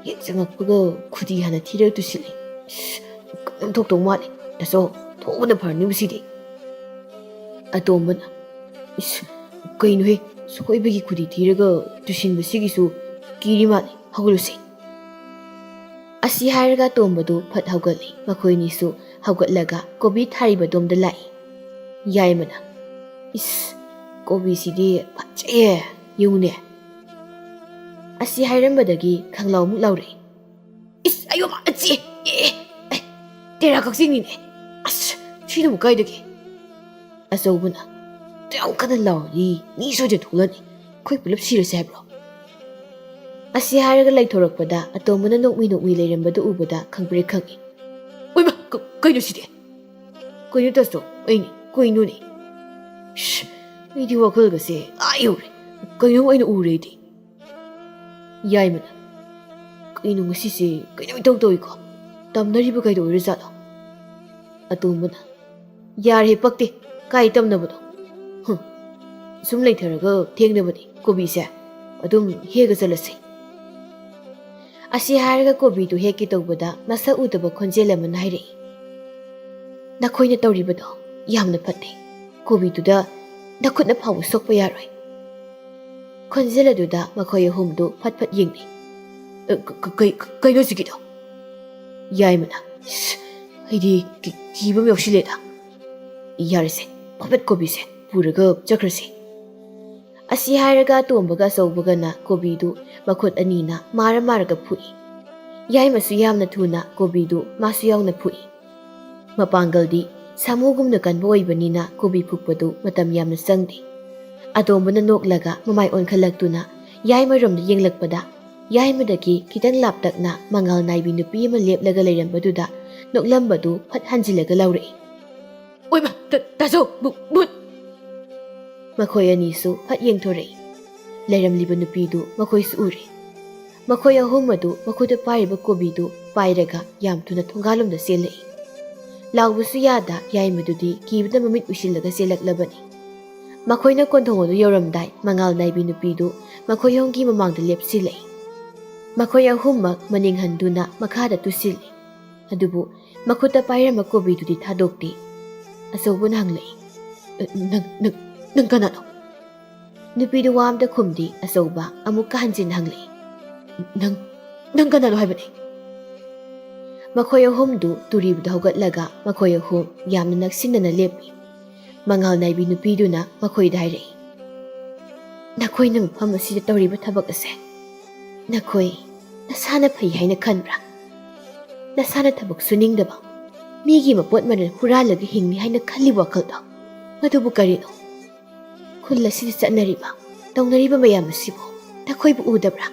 ꯍꯦꯛ ꯆꯪꯉꯛꯄꯒ ꯈꯨꯗꯤ ꯍꯥꯟꯅ ꯊꯤꯔꯒ ꯇꯨꯁꯤꯜꯂꯤ꯫ ꯏꯁ, ꯀꯩꯅꯣꯝ ꯊꯣꯛꯇꯧ ꯃꯥꯜꯂꯤ꯫ ꯇꯥꯆꯧ, ꯊꯣꯛꯍꯧꯕꯅ ꯐꯔꯅꯤꯕꯨ ꯁꯤꯗꯤ꯫" ꯑꯇꯣꯝꯕꯅ, "ꯏꯁ, ꯀꯩꯅꯣꯍꯦ, ꯁꯣꯏꯕꯒꯤ ꯈꯨꯗꯤ ꯊꯤꯔꯒ ꯇꯨꯁꯤꯟꯕꯁꯤꯒꯤꯁꯨ ꯀꯤꯔꯤ ꯃꯥꯜꯂꯤ꯫ ꯍꯧꯒꯠꯂꯨꯁꯦ꯫" ꯑꯁꯤ ꯍꯥꯏꯔꯒ ꯑꯇꯣꯝꯕꯗꯨ ꯐꯠ ꯍꯧꯒꯠꯂꯤ꯫ ꯃꯈꯣꯏꯅꯤꯁꯨ ꯍꯧꯒꯠꯂꯒ ꯀꯣꯕꯤ ꯊꯥꯔꯤꯕꯗꯣꯝꯗ ꯂꯥꯛꯏ꯫ ꯌꯥꯏꯃꯅ, "ꯏꯁ, ꯀꯣꯕꯤꯁꯤꯗꯤ ꯐꯖꯩꯌꯦ, ꯌꯦꯡꯉꯨꯅꯦ꯫" ꯑꯁꯤ ꯍꯥꯏꯔꯝꯕꯗꯒꯤ ꯈꯪꯂꯥꯎꯃꯨꯛ ꯂꯥꯎꯔꯛꯏ꯫ "ꯏꯁ, ꯑꯌꯣ ꯃꯥ, ꯑꯆꯤ, ꯑꯦ, ꯑꯦ, ꯇꯦꯔꯥ ꯀꯛꯆꯤꯡꯅꯤꯅꯦ꯫ ꯑꯁ, ꯁꯤꯅꯕꯨ ꯀꯥꯏꯗꯒꯤ?" ꯑꯆꯧꯕꯅ, "ꯌꯥꯝ ꯀꯟꯅ ꯂꯥꯎꯔꯗꯤ ꯃꯤ ꯁꯣꯏꯗꯅ ꯊꯣꯛꯂꯛꯑꯅꯤ꯫ ꯑꯩꯈꯣꯏ ꯄꯨꯂꯞ ꯁꯤꯔꯁꯦ ꯍꯥꯏꯕ꯭ꯔꯣ?" ꯑꯁꯤ ꯍꯥꯏꯔꯒ ꯂꯩꯊꯣꯔꯛꯄꯗ ꯑꯇꯣꯝꯕꯅ ꯅꯣꯛꯃꯤ ꯅꯣꯛꯃꯤ ꯂꯩꯔꯝꯕꯗꯨ ꯎꯕꯗ ꯈꯪꯄ꯭ꯔꯦꯛ ꯈꯪꯉꯤ꯫ "ꯑꯣꯏꯃ, ꯀ-, ꯀꯩꯅꯣ ꯁꯤꯗꯤ? ꯀꯩꯅꯣ ꯇꯥꯆꯧ? ꯑꯩꯅꯤ, ꯀꯩꯅꯣꯅꯦ? ꯏꯁ, ꯑꯩꯗꯤ ꯋꯥꯈꯜꯒꯁꯦ ꯑꯥ ꯌꯧꯔꯦ꯫ ꯀꯩꯅꯣꯝ ꯑꯩꯅ ꯎꯔꯦ ꯑꯩꯗꯤ꯫" ꯌꯥꯏꯃꯅ, "ꯀꯩꯅꯣ ꯉꯁꯤꯁꯦ ꯀꯩꯅꯣꯝ ꯏꯇꯧ ꯇꯧꯏꯀꯣ? ꯇꯝꯅꯔꯤꯕ ꯀꯩꯗꯧꯔꯖꯥꯠꯅꯣ?" ꯑꯇꯣꯝꯕꯅ, "ꯌꯥꯔꯦ, ꯄꯛꯇꯦ꯫ ꯀꯥꯏ ꯇꯝꯅꯕꯅꯣ? ꯍꯨꯝ꯫ ꯁꯨꯝ ꯂꯩꯊꯔꯒ ꯊꯦꯡꯅꯕꯅꯤ ꯀꯣꯕꯤꯁꯦ꯫ ꯑꯗꯨꯝ ꯍꯦꯛꯑꯒ ꯆꯠꯂꯁꯤ꯫" ꯑꯁꯤ ꯍꯥꯏꯔꯒ ꯀꯣꯕꯤꯗꯨ ꯍꯦꯛꯀꯦ ꯇꯧꯕꯗ ꯃꯁꯛ ꯎꯗꯕ ꯈꯣꯟꯖꯦꯜ ꯑꯃꯅ ꯍꯥꯏꯔꯛꯏ, "ꯅꯈꯣꯏꯅ ꯇꯧꯔꯤꯕꯗꯣ ꯌꯥꯝꯅ ꯐꯠꯇꯦ꯫ ꯀꯣꯕꯤꯗꯨꯗ ꯅꯈꯨꯠꯅ ꯐꯥꯎꯕ ꯁꯣꯛꯄ ꯌꯥꯔꯣꯏ꯫" ꯈꯣꯟꯖꯦꯜ ꯑꯗꯨꯗ ꯃꯈꯣꯏ ꯑꯍꯨꯝꯗꯨ ꯐꯠ ꯐꯠ ꯌꯦꯡꯅꯩ꯫ "ꯑ, ꯀ-, ꯀ-, ꯀꯩ-, ꯀ-, ꯀꯩꯅꯣ ꯍꯧꯖꯤꯛꯀꯤꯗꯣ?" ꯌꯥꯏꯃꯅ, "ꯏꯁ, ꯑꯩꯗꯤ ꯀꯤ-, ꯀꯤꯕ ꯑꯃ ꯌꯥꯎꯁꯤꯜꯂꯦꯗ꯫ ꯌꯥꯔꯦꯁꯦ, ꯐꯠ ꯐꯠ ꯀꯣꯕꯤꯁꯦ ꯄꯨꯔꯒ ꯆꯠꯈ꯭ꯔꯁꯤ꯫" ꯑꯁꯤ ꯍꯥꯏꯔꯒ ꯑꯇꯣꯝꯕꯒ ꯑꯆꯧꯕꯒꯅ ꯀꯣꯕꯤꯗꯨ ꯃꯈꯨꯠ ꯑꯅꯤꯅ ꯃꯥꯔ ꯃꯥꯔꯒ ꯐꯨꯛꯏ꯫ ꯌꯥꯏꯃꯁꯨ ꯌꯥꯝꯅ ꯊꯨꯅ ꯀꯣꯕꯤꯗꯨ ꯃꯥꯁꯨ ꯌꯥꯎꯅ ꯐꯨꯛꯏ꯫ ꯃꯄꯥꯡꯒꯜꯗꯤ ꯁꯥꯃꯨꯒꯨꯝꯅ ꯀꯟꯕ ꯑꯣꯏꯕꯅꯤꯅ ꯀꯣꯕꯤ ꯐꯨꯛꯄꯗꯨ ꯃꯇꯝ ꯌꯥꯝꯅ ꯆꯪꯗꯦ꯫ ꯑꯇꯣꯝꯕꯅ ꯅꯣꯛꯂꯒ ꯃꯃꯥꯏ ꯑꯣꯟꯈꯠꯂꯛꯇꯨꯅ ꯌꯥꯏꯃꯔꯣꯝꯗ ꯌꯦꯡꯂꯛꯄꯗ, ꯌꯥꯏꯃꯗꯒꯤ ꯈꯤꯇꯪ ꯂꯥꯞꯇꯛꯅ ꯃꯉꯥꯜ ꯅꯥꯏꯕꯤ ꯅꯨꯄꯤ ꯑꯃ ꯂꯦꯞꯂꯒ ꯂꯩꯔꯝꯕꯗꯨꯗ ꯅꯣꯛꯂꯝꯕꯗꯨ ꯐꯠ ꯍꯟꯖꯤꯜꯂꯒ ꯂꯥꯎꯔꯛꯏ, "ꯑꯣꯏꯃ, ꯇ-, ꯇꯥꯆꯧ, ꯚꯨ-, ꯚꯨꯠ!" ꯃꯈꯣꯏ ꯑꯅꯤꯁꯨ ꯐꯠ ꯌꯦꯡꯊꯣꯔꯛꯏ꯫ ꯂꯩꯔꯝꯂꯤꯕ ꯅꯨꯄꯤꯗꯨ ꯃꯈꯣꯏꯁꯨ ꯎꯔꯦ꯫ ꯃꯈꯣꯏ ꯑꯍꯨꯝ ꯑꯗꯨ ꯃꯈꯨꯠꯇ ꯄꯥꯏꯔꯤꯕ ꯀꯣꯕꯤꯗꯨ ꯄꯥꯏꯔꯒ ꯌꯥꯝ ꯊꯨꯅ ꯊꯣꯡꯒꯥꯜꯂꯣꯝꯗ ꯆꯦꯜꯂꯛꯏ꯫ ꯂꯥꯎꯕꯁꯨ ꯌꯥꯗ ꯌꯥꯏꯃꯗꯨꯗꯤ ꯀꯤꯕꯅ ꯃꯃꯤꯠ ꯎꯏꯁꯤꯜꯂꯒ ꯆꯦꯜꯂꯛꯂꯕꯅꯤ꯫ ꯃꯈꯣꯏꯅ ꯀꯣꯟꯊꯣꯡ ꯑꯗꯨ ꯌꯧꯔꯝꯗꯥꯏ, ꯃꯉꯥꯜ ꯅꯥꯏꯕꯤ ꯅꯨꯄꯤꯗꯨ ꯃꯈꯣꯏ ꯑꯍꯨꯝꯒꯤ ꯃꯃꯥꯡꯗ ꯂꯦꯞꯁꯤꯜꯂꯛꯏ꯫ ꯃꯈꯣꯏ ꯑꯍꯨꯝꯃꯛ ꯃꯅꯤꯡ ꯍꯟꯗꯨꯅ ꯃꯈꯥꯗ ꯇꯨꯁꯤꯜꯂꯤ꯫ ꯑꯗꯨꯕꯨ ꯃꯈꯨꯠꯇ ꯄꯥꯏꯔꯝꯕ ꯀꯣꯕꯤꯗꯨꯗꯤ ꯊꯥꯗꯣꯛꯇꯦ꯫ ꯑꯆꯧꯕꯅ ꯍꯪꯂꯛꯏ, "ꯅꯪ, ꯅꯪ, ꯅꯪ ꯀꯅꯥꯅꯣ?" ꯅꯨꯄꯤꯗꯨ ꯋꯥ ꯑꯝꯇ ꯈꯨꯝꯗꯦ꯫ ꯑꯆꯧꯕ ꯑꯃꯨꯛꯀ ꯍꯟꯖꯤꯟꯅ ꯍꯪꯂꯛꯏ, "ꯅꯪ, ꯅꯪ ꯀꯅꯥꯅꯣ ꯍꯥꯏꯕꯅꯦ?" ꯃꯈꯣꯏ ꯑꯍꯨꯝꯗꯨ ꯇꯨꯔꯤꯕꯗ ꯍꯧꯒꯠꯂꯒ ꯃꯈꯣꯏ ꯑꯍꯨꯝ ꯌꯥꯝꯅ ꯅꯛꯁꯤꯟꯅꯅ ꯂꯦꯞꯄꯤ꯫ ꯃꯉꯥꯜ ꯅꯥꯏꯕꯤ ꯅꯨꯄꯤꯗꯨꯅ ꯃꯈꯣꯏꯗ ꯍꯥꯏꯔꯛꯏ, "ꯅꯈꯣꯏꯅ ꯃꯐꯝ ꯑꯁꯤꯗ ꯇꯧꯔꯤꯕ ꯊꯕꯛ ꯑꯁꯦ ꯅꯈꯣꯏ ꯅꯁꯥꯅ ꯐꯩ ꯍꯥꯏꯅ ꯈꯟꯕ꯭ꯔꯥ? ꯅꯁꯥꯅ ꯊꯕꯛ ꯁꯨꯅꯤꯡꯗꯕ, ꯃꯤꯒꯤ ꯃꯄꯣꯠ ꯃꯔꯜ ꯍꯨꯔꯥꯜꯂꯒ ꯍꯤꯡꯅꯤ ꯍꯥꯏꯅ ꯈꯜꯂꯤ ꯋꯥꯈꯜꯗꯣ, ꯃꯗꯨꯕꯨ ꯀꯔꯤꯅꯣ? ꯈꯨꯜ ꯑꯁꯤꯗ ꯆꯠꯅꯔꯤꯕ, ꯇꯧꯅꯔꯤꯕ ꯃꯌꯥꯝ ꯑꯁꯤꯕꯨ ꯅꯈꯣꯏꯕꯨ ꯎꯗꯕ꯭ꯔꯥ?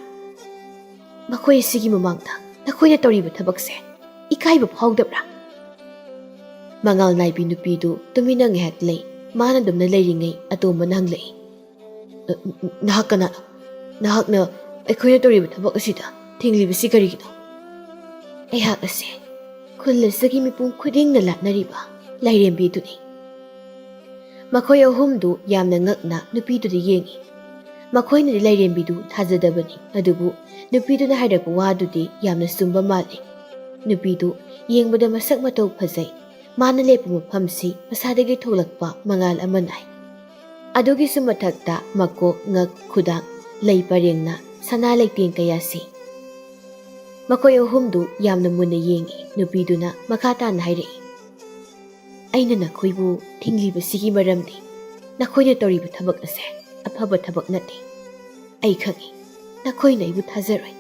ꯃꯈꯣꯏ ꯑꯁꯤꯒꯤ ꯃꯃꯥꯡꯗ ꯅꯈꯣꯏꯅ ꯇꯧꯔꯤꯕ ꯊꯕꯛꯁꯦ ꯏꯀꯥꯏꯕ ꯐꯥꯎꯗꯕ꯭ꯔꯥ?" ꯃꯉꯥꯜ ꯅꯥꯏꯕꯤ ꯅꯨꯄꯤꯗꯨ ꯇꯨꯃꯤꯟꯅ ꯉꯥꯏꯍꯥꯛ ꯂꯩ꯫ ꯃꯥꯅ ꯑꯗꯨꯝꯅ ꯂꯩꯔꯤꯉꯩ ꯑꯇꯣꯝꯕꯅ ꯍꯪꯂꯛꯏ, "ꯅ-, ꯅꯍꯥꯛ ꯀꯅꯥꯅꯣ? ꯅꯍꯥꯛꯅ ꯑꯩꯈꯣꯏꯅ ꯇꯧꯔꯤꯕ ꯊꯕꯛ ꯑꯁꯤꯗ ꯊꯤꯡꯂꯤꯕꯁꯤ ꯀꯔꯤꯒꯤꯅꯣ?" "ꯑꯩꯍꯥꯛ ꯑꯁꯦ ꯈꯨꯜ ꯑꯁꯤꯒꯤ ꯃꯤꯄꯨꯝ ꯈꯨꯗꯤꯡꯅ ꯂꯥꯠꯅꯔꯤꯕ ꯂꯥꯏꯔꯦꯝꯕꯤꯗꯨꯅꯤ꯫" ꯃꯈꯣꯏ ꯑꯍꯨꯝꯗꯨ ꯌꯥꯝꯅ ꯉꯛꯅ ꯅꯨꯄꯤꯗꯨꯗ ꯌꯦꯡꯏ꯫ ꯃꯈꯣꯏꯅꯗꯤ ꯂꯥꯏꯔꯦꯝꯕꯤꯗꯨ ꯊꯥꯖꯗꯕꯅꯤ, ꯑꯗꯨꯕꯨ ꯅꯨꯄꯤꯗꯨꯅ ꯍꯥꯏꯔꯛꯄ ꯋꯥꯗꯨꯗꯤ ꯌꯥꯝꯅ ꯆꯨꯝꯕ ꯃꯥꯜꯂꯤ꯫ ꯅꯨꯄꯤꯗꯨ ꯌꯦꯡꯕꯗ ꯃꯁꯛ ꯃꯇꯧ ꯐꯖꯩ꯫ ꯃꯥꯅ ꯂꯦꯞꯄ ꯃꯐꯝꯁꯤ ꯃꯁꯥꯗꯒꯤ ꯊꯣꯛꯂꯛꯄ ꯃꯉꯥꯜ ꯑꯃ ꯅꯥꯏ꯫ ꯑꯗꯨꯒꯤꯁꯨ ꯃꯊꯛꯇ ꯃꯀꯣꯛ, ꯉꯛ, ꯈꯨꯗꯥꯡ, ꯂꯩ ꯄꯔꯦꯡꯅ ꯁꯅꯥ ꯂꯩꯇꯦꯡ ꯀꯌꯥ ꯁꯤ꯫ ꯃꯈꯣꯏ ꯑꯍꯨꯝꯗꯨ ꯌꯥꯝꯅ ꯃꯨꯟꯅ ꯌꯦꯡꯏ꯫ ꯅꯨꯄꯤꯗꯨꯅ ꯃꯈꯥ ꯇꯥꯅ ꯍꯥꯏꯔꯛꯏ, "ꯑꯩꯅ ꯅꯈꯣꯏꯕꯨ ꯊꯤꯡꯂꯤꯕꯁꯤꯒꯤ ꯃꯔꯝꯗꯤ ꯅꯈꯣꯏꯅ ꯇꯧꯔꯤꯕ ꯊꯕꯛ ꯑꯁꯦ ꯑꯐꯕ ꯊꯕꯛ ꯅꯠꯇꯦ꯫ ꯑꯩ ꯈꯪꯏ, ꯅꯈꯣꯏꯅ ꯑꯩꯕꯨ ꯊꯥꯖꯔꯣꯏ꯫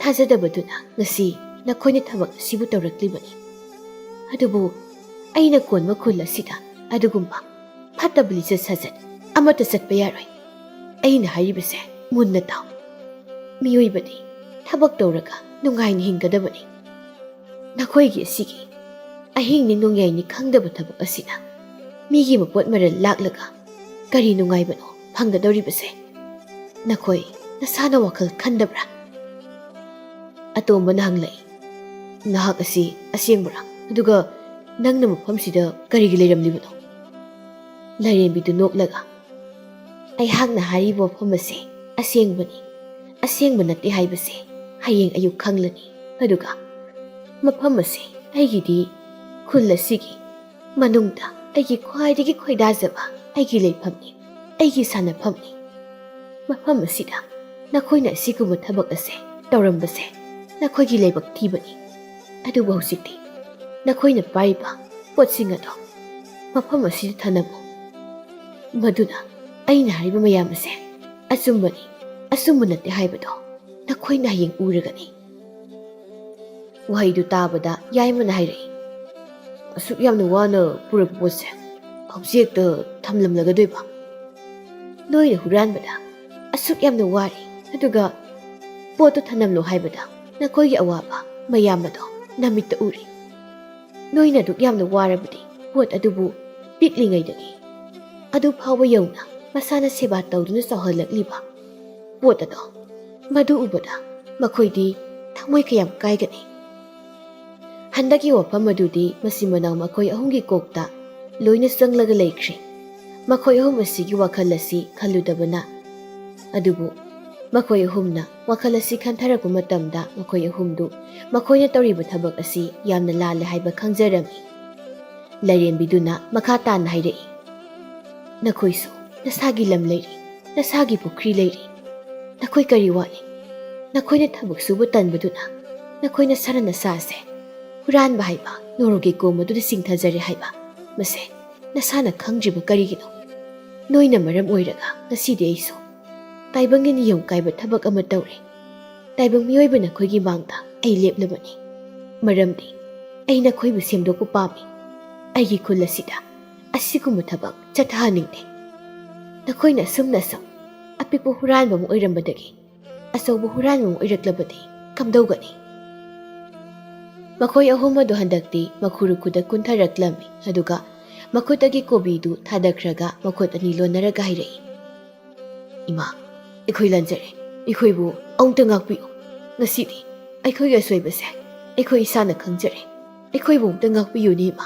ꯊꯥꯖꯗꯕꯗꯨꯅ ꯉꯁꯤ ꯅꯈꯣꯏꯅ ꯊꯕꯛ ꯑꯁꯤꯕꯨ ꯇꯧꯔꯛꯂꯤꯕꯅꯤ꯫ ꯑꯗꯨꯕꯨ ꯑꯩꯅ ꯀꯣꯟꯕ ꯈꯨꯜ ꯑꯁꯤꯗ ꯑꯗꯨꯒꯨꯝꯕ ꯐꯠꯇꯕ ꯂꯤꯆꯠ ꯁꯥꯖꯠ ꯑꯃꯠꯇ ꯆꯠꯄ ꯌꯥꯔꯣꯏ꯫ ꯑꯩꯅ ꯍꯥꯏꯔꯤꯕꯁꯦ ꯃꯨꯟꯅ ꯇꯥꯎ꯫ ꯃꯤꯑꯣꯏꯕꯗꯤ ꯊꯕꯛ ꯇꯧꯔꯒ ꯅꯨꯡꯉꯥꯏꯅ ꯍꯤꯡꯒꯗꯕꯅꯤ꯫ ꯅꯈꯣꯏꯒꯤ ꯑꯁꯤꯒꯤ ꯑꯍꯤꯡꯅꯤ ꯅꯣꯡꯌꯥꯏꯅꯤ ꯈꯪꯗꯕ ꯊꯕꯛ ꯑꯁꯤꯅ ꯃꯤꯒꯤ ꯃꯄꯣꯠ ꯃꯔꯜ ꯂꯥꯛꯂꯒ ꯀꯔꯤ ꯅꯨꯡꯉꯥꯏꯕꯅꯣ ꯐꯪꯒꯗꯧꯔꯤꯕꯁꯦ? ꯅꯈꯣꯏ ꯅꯁꯥꯅ ꯋꯥꯈꯜ ꯈꯟꯗꯕ꯭ꯔꯥ?" ꯑꯇꯣꯝꯕꯅ ꯍꯪꯂꯛꯏ, "ꯅꯍꯥꯛ ꯑꯁꯤ ꯑꯁꯦꯡꯕꯔꯥ? ꯑꯗꯨꯒ ꯅꯪꯅ ꯃꯐꯝꯁꯤꯗ ꯀꯔꯤꯒꯤ ꯂꯩꯔꯝꯂꯤꯕꯅꯣ?" ꯂꯥꯏꯔꯦꯝꯕꯤꯗꯨ ꯅꯣꯛꯂꯒ, ꯑꯩꯍꯥꯛꯅ ꯍꯥꯏꯔꯤꯕ ꯋꯥꯐꯝ ꯑꯁꯦ ꯑꯁꯦꯡꯕꯅꯤ꯫ ꯑꯁꯦꯡꯕ ꯅꯠꯇꯦ ꯍꯥꯏꯕꯁꯦ ꯍꯌꯦꯡ ꯑꯌꯨꯛ ꯈꯪꯂꯅꯤ꯫ ꯑꯗꯨꯒ ꯃꯐꯝ ꯑꯁꯦ ꯑꯩꯒꯤꯗꯤ ꯈꯨꯜ ꯑꯁꯤꯒꯤ ꯃꯅꯨꯡꯗ ꯑꯩꯒꯤ ꯈ꯭ꯋꯥꯏꯗꯒꯤ ꯈꯣꯏꯗꯥꯖꯕ ꯑꯩꯒꯤ ꯂꯩꯐꯝꯅꯤ, ꯑꯩꯒꯤ ꯁꯥꯟꯅꯐꯝꯅꯤ꯫ ꯃꯐꯝ ꯑꯁꯤꯗ ꯅꯈꯣꯏꯅ ꯑꯁꯤꯒꯨꯝꯕ ꯊꯕꯛ ꯑꯁꯦ ꯇꯧꯔꯝꯕꯁꯦ ꯅꯈꯣꯏꯒꯤ ꯂꯥꯏꯕꯛ ꯊꯤꯕꯅꯤ꯫ ꯑꯗꯨꯕꯨ ꯍꯧꯖꯤꯛꯇꯤ ꯅꯈꯣꯏꯅ ꯄꯥꯏꯔꯤꯕ ꯄꯣꯠꯁꯤꯡ ꯑꯗꯣ ꯃꯐꯝ ꯑꯁꯤꯗ ꯊꯅꯝꯃꯨ꯫ ꯃꯗꯨꯅ ꯑꯩꯅ ꯍꯥꯏꯔꯤꯕ ꯃꯌꯥꯝ ꯑꯁꯦ ꯑꯆꯨꯝꯕꯅꯤ, ꯑꯆꯨꯝꯕ ꯅꯠꯇꯦ ꯍꯥꯏꯕꯗꯣ ꯅꯈꯣꯏꯅ ꯍꯌꯦꯡ ꯎꯔꯒꯅꯤ꯫ ꯋꯥꯍꯩꯗꯨ ꯇꯥꯕꯗ ꯌꯥꯏꯃꯅ ꯍꯥꯏꯔꯛꯏ, "ꯑꯁꯨꯛ ꯌꯥꯝꯅ ꯋꯥꯅ ꯄꯨꯔꯛꯄ ꯄꯣꯠꯁꯦ ꯍꯧꯖꯤꯛ ꯍꯦꯛꯇ ꯊꯝꯂꯝꯂꯒꯗꯣꯏꯕ? ꯅꯣꯏꯅ ꯍꯨꯔꯥꯟꯕꯗ ꯑꯁꯨꯛ ꯌꯥꯝꯅ ꯋꯥꯔꯤ, ꯑꯗꯨꯒ ꯄꯣꯠꯇꯨ ꯊꯝꯂꯝꯂꯣ ꯍꯥꯏꯕꯗ ꯅꯈꯣꯏꯒꯤ ꯑꯋꯥꯕ ꯃꯌꯥꯝ ꯑꯗꯣ ꯅꯃꯤꯠꯇ ꯎꯔꯤ꯫ ꯅꯣꯏꯅ ꯑꯗꯨꯛ ꯌꯥꯝꯅ ꯋꯥꯔꯕꯗꯤ ꯄꯣꯠ ꯑꯗꯨꯕꯨ ꯄꯤꯛꯂꯤꯉꯩꯗꯒꯤ ꯑꯗꯨ ꯐꯥꯎꯕ ꯌꯧꯅ ꯃꯁꯥꯅ ꯁꯦꯕꯥ ꯇꯧꯗꯨꯅ ꯆꯥꯎꯍꯜꯂꯛꯂꯤꯕ ꯄꯣꯠ ꯑꯗꯣ, ꯃꯗꯨ ꯎꯕꯗ ꯃꯈꯣꯏꯗꯤ ꯊꯃꯣꯏ ꯀꯌꯥꯝ ꯀꯥꯏꯒꯅꯤ?" ꯍꯟꯗꯛꯀꯤ ꯋꯥꯐꯝ ꯑꯗꯨꯗꯤ ꯃꯆꯤꯟ ꯃꯅꯥꯎ ꯃꯈꯣꯏ ꯑꯍꯨꯝꯒꯤ ꯀꯣꯛꯇ ꯂꯣꯏꯅ ꯆꯪꯂꯒ ꯂꯩꯈ꯭ꯔꯦ꯫ ꯃꯈꯣꯏ ꯑꯍꯨꯝ ꯑꯁꯤꯒꯤ ꯋꯥꯈꯜ ꯑꯁꯤ ꯈꯜꯂꯨꯗꯕꯅ꯫ ꯑꯗꯨꯕꯨ ꯃꯈꯣꯏ ꯑꯍꯨꯝꯅ ꯋꯥꯈꯜ ꯑꯁꯤ ꯈꯟꯊꯔꯛꯄ ꯃꯇꯝꯗ ꯃꯈꯣꯏ ꯑꯍꯨꯝꯗꯨ ꯃꯈꯣꯏꯅ ꯇꯧꯔꯤꯕ ꯊꯕꯛ ꯑꯁꯤ ꯌꯥꯝꯅ ꯂꯥꯜꯂꯦ ꯍꯥꯏꯕ ꯈꯪꯖꯔꯝꯃꯤ꯫ ꯂꯥꯏꯔꯦꯝꯕꯤꯗꯨꯅ ꯃꯈꯥ ꯇꯥꯅ ꯍꯥꯏꯔꯛꯏ, "ꯅꯈꯣꯏꯁꯨ ꯅꯁꯥꯒꯤ ꯂꯝ ꯂꯩꯔꯤ, ꯅꯁꯥꯒꯤ ꯄꯨꯈ꯭ꯔꯤ ꯂꯩꯔꯤ꯫ ꯅꯈꯣꯏ ꯀꯔꯤ ꯋꯥꯠꯂꯤ? ꯅꯈꯣꯏꯅ ꯊꯕꯛ ꯁꯨꯕ ꯇꯟꯕꯗꯨꯅ ꯅꯈꯣꯏ ꯅꯁꯥꯅ ꯅꯁꯥꯁꯦ ꯍꯨꯔꯥꯟꯕ ꯍꯥꯏꯕ ꯅꯣꯔꯣꯛꯀꯤ ꯀꯣꯝ ꯑꯗꯨꯗ ꯆꯤꯡꯊꯖꯔꯦ ꯍꯥꯏꯕ꯫ ꯃꯁꯦ ꯅꯁꯥꯅ ꯈꯪꯗ꯭ꯔꯤꯕ ꯀꯔꯤꯒꯤꯅꯣ? ꯅꯣꯏꯅ ꯃꯔꯝ ꯑꯣꯏꯔꯒ ꯉꯁꯤꯗꯤ ꯑꯩꯁꯨ ꯇꯥꯏꯕꯪꯒꯤ ꯅꯤꯌꯣꯝ ꯀꯥꯏꯕ ꯊꯕꯛ ꯑꯃ ꯇꯧꯔꯦ꯫ ꯇꯥꯏꯕꯪ ꯃꯤꯑꯣꯏꯕ ꯅꯈꯣꯏꯒꯤ ꯃꯥꯡꯗ ꯑꯩ ꯂꯦꯞꯂꯕꯅꯤ꯫ ꯃꯔꯝꯗꯤ ꯑꯩ ꯅꯈꯣꯏꯕꯨ ꯁꯦꯝꯗꯣꯛꯄ ꯄꯥꯝꯃꯤ꯫ ꯑꯩꯒꯤ ꯈꯨꯜ ꯑꯁꯤꯗ ꯑꯁꯤꯒꯨꯝꯕ ꯊꯕꯛ ꯆꯠꯊꯍꯟꯅꯤꯡꯗꯦ꯫ ꯅꯈꯣꯏꯅ ꯑꯁꯨꯝꯅ ꯁꯨꯝ ꯑꯄꯤꯛꯄ ꯍꯨꯔꯥꯟꯕ ꯑꯃ ꯑꯣꯏꯔꯝꯕꯗꯒꯤ ꯑꯆꯧꯕ ꯍꯨꯔꯥꯟꯕ ꯑꯃ ꯑꯣꯏꯔꯛꯂꯕꯗꯤ ꯀꯝꯗꯧꯒꯅꯤ?" ꯃꯈꯣꯏ ꯑꯍꯨꯝ ꯑꯗꯨ ꯍꯟꯗꯛꯇꯤ ꯃꯈꯨꯔꯨ ꯈꯨꯗ ꯀꯨꯟꯊꯔꯛꯂꯝꯃꯤ꯫ ꯑꯗꯨꯒ ꯃꯈꯨꯠꯇꯒꯤ ꯀꯣꯕꯤꯗꯨ ꯊꯥꯗꯈ꯭ꯔꯒ ꯃꯈꯨꯠ ꯑꯅꯤ ꯂꯣꯟꯅꯔꯒ ꯍꯥꯏꯔꯛꯏ, "ꯏꯃꯥ, ꯑꯩꯈꯣꯏ ꯂꯥꯟꯖꯔꯦ꯫ ꯑꯩꯈꯣꯏꯕꯨ ꯑꯃꯨꯛꯇ ꯉꯥꯛꯄꯤꯌꯨ꯫ ꯉꯁꯤꯗꯤ ꯑꯩꯈꯣꯏꯒꯤ ꯑꯁꯣꯏꯕꯁꯦ ꯑꯩꯈꯣꯏ ꯏꯁꯥꯅ ꯈꯪꯖꯔꯦ꯫ ꯑꯩꯈꯣꯏꯕꯨ ꯑꯃꯨꯛꯇ ꯉꯥꯛꯄꯤꯌꯨꯅꯦ, ꯏꯃꯥ꯫"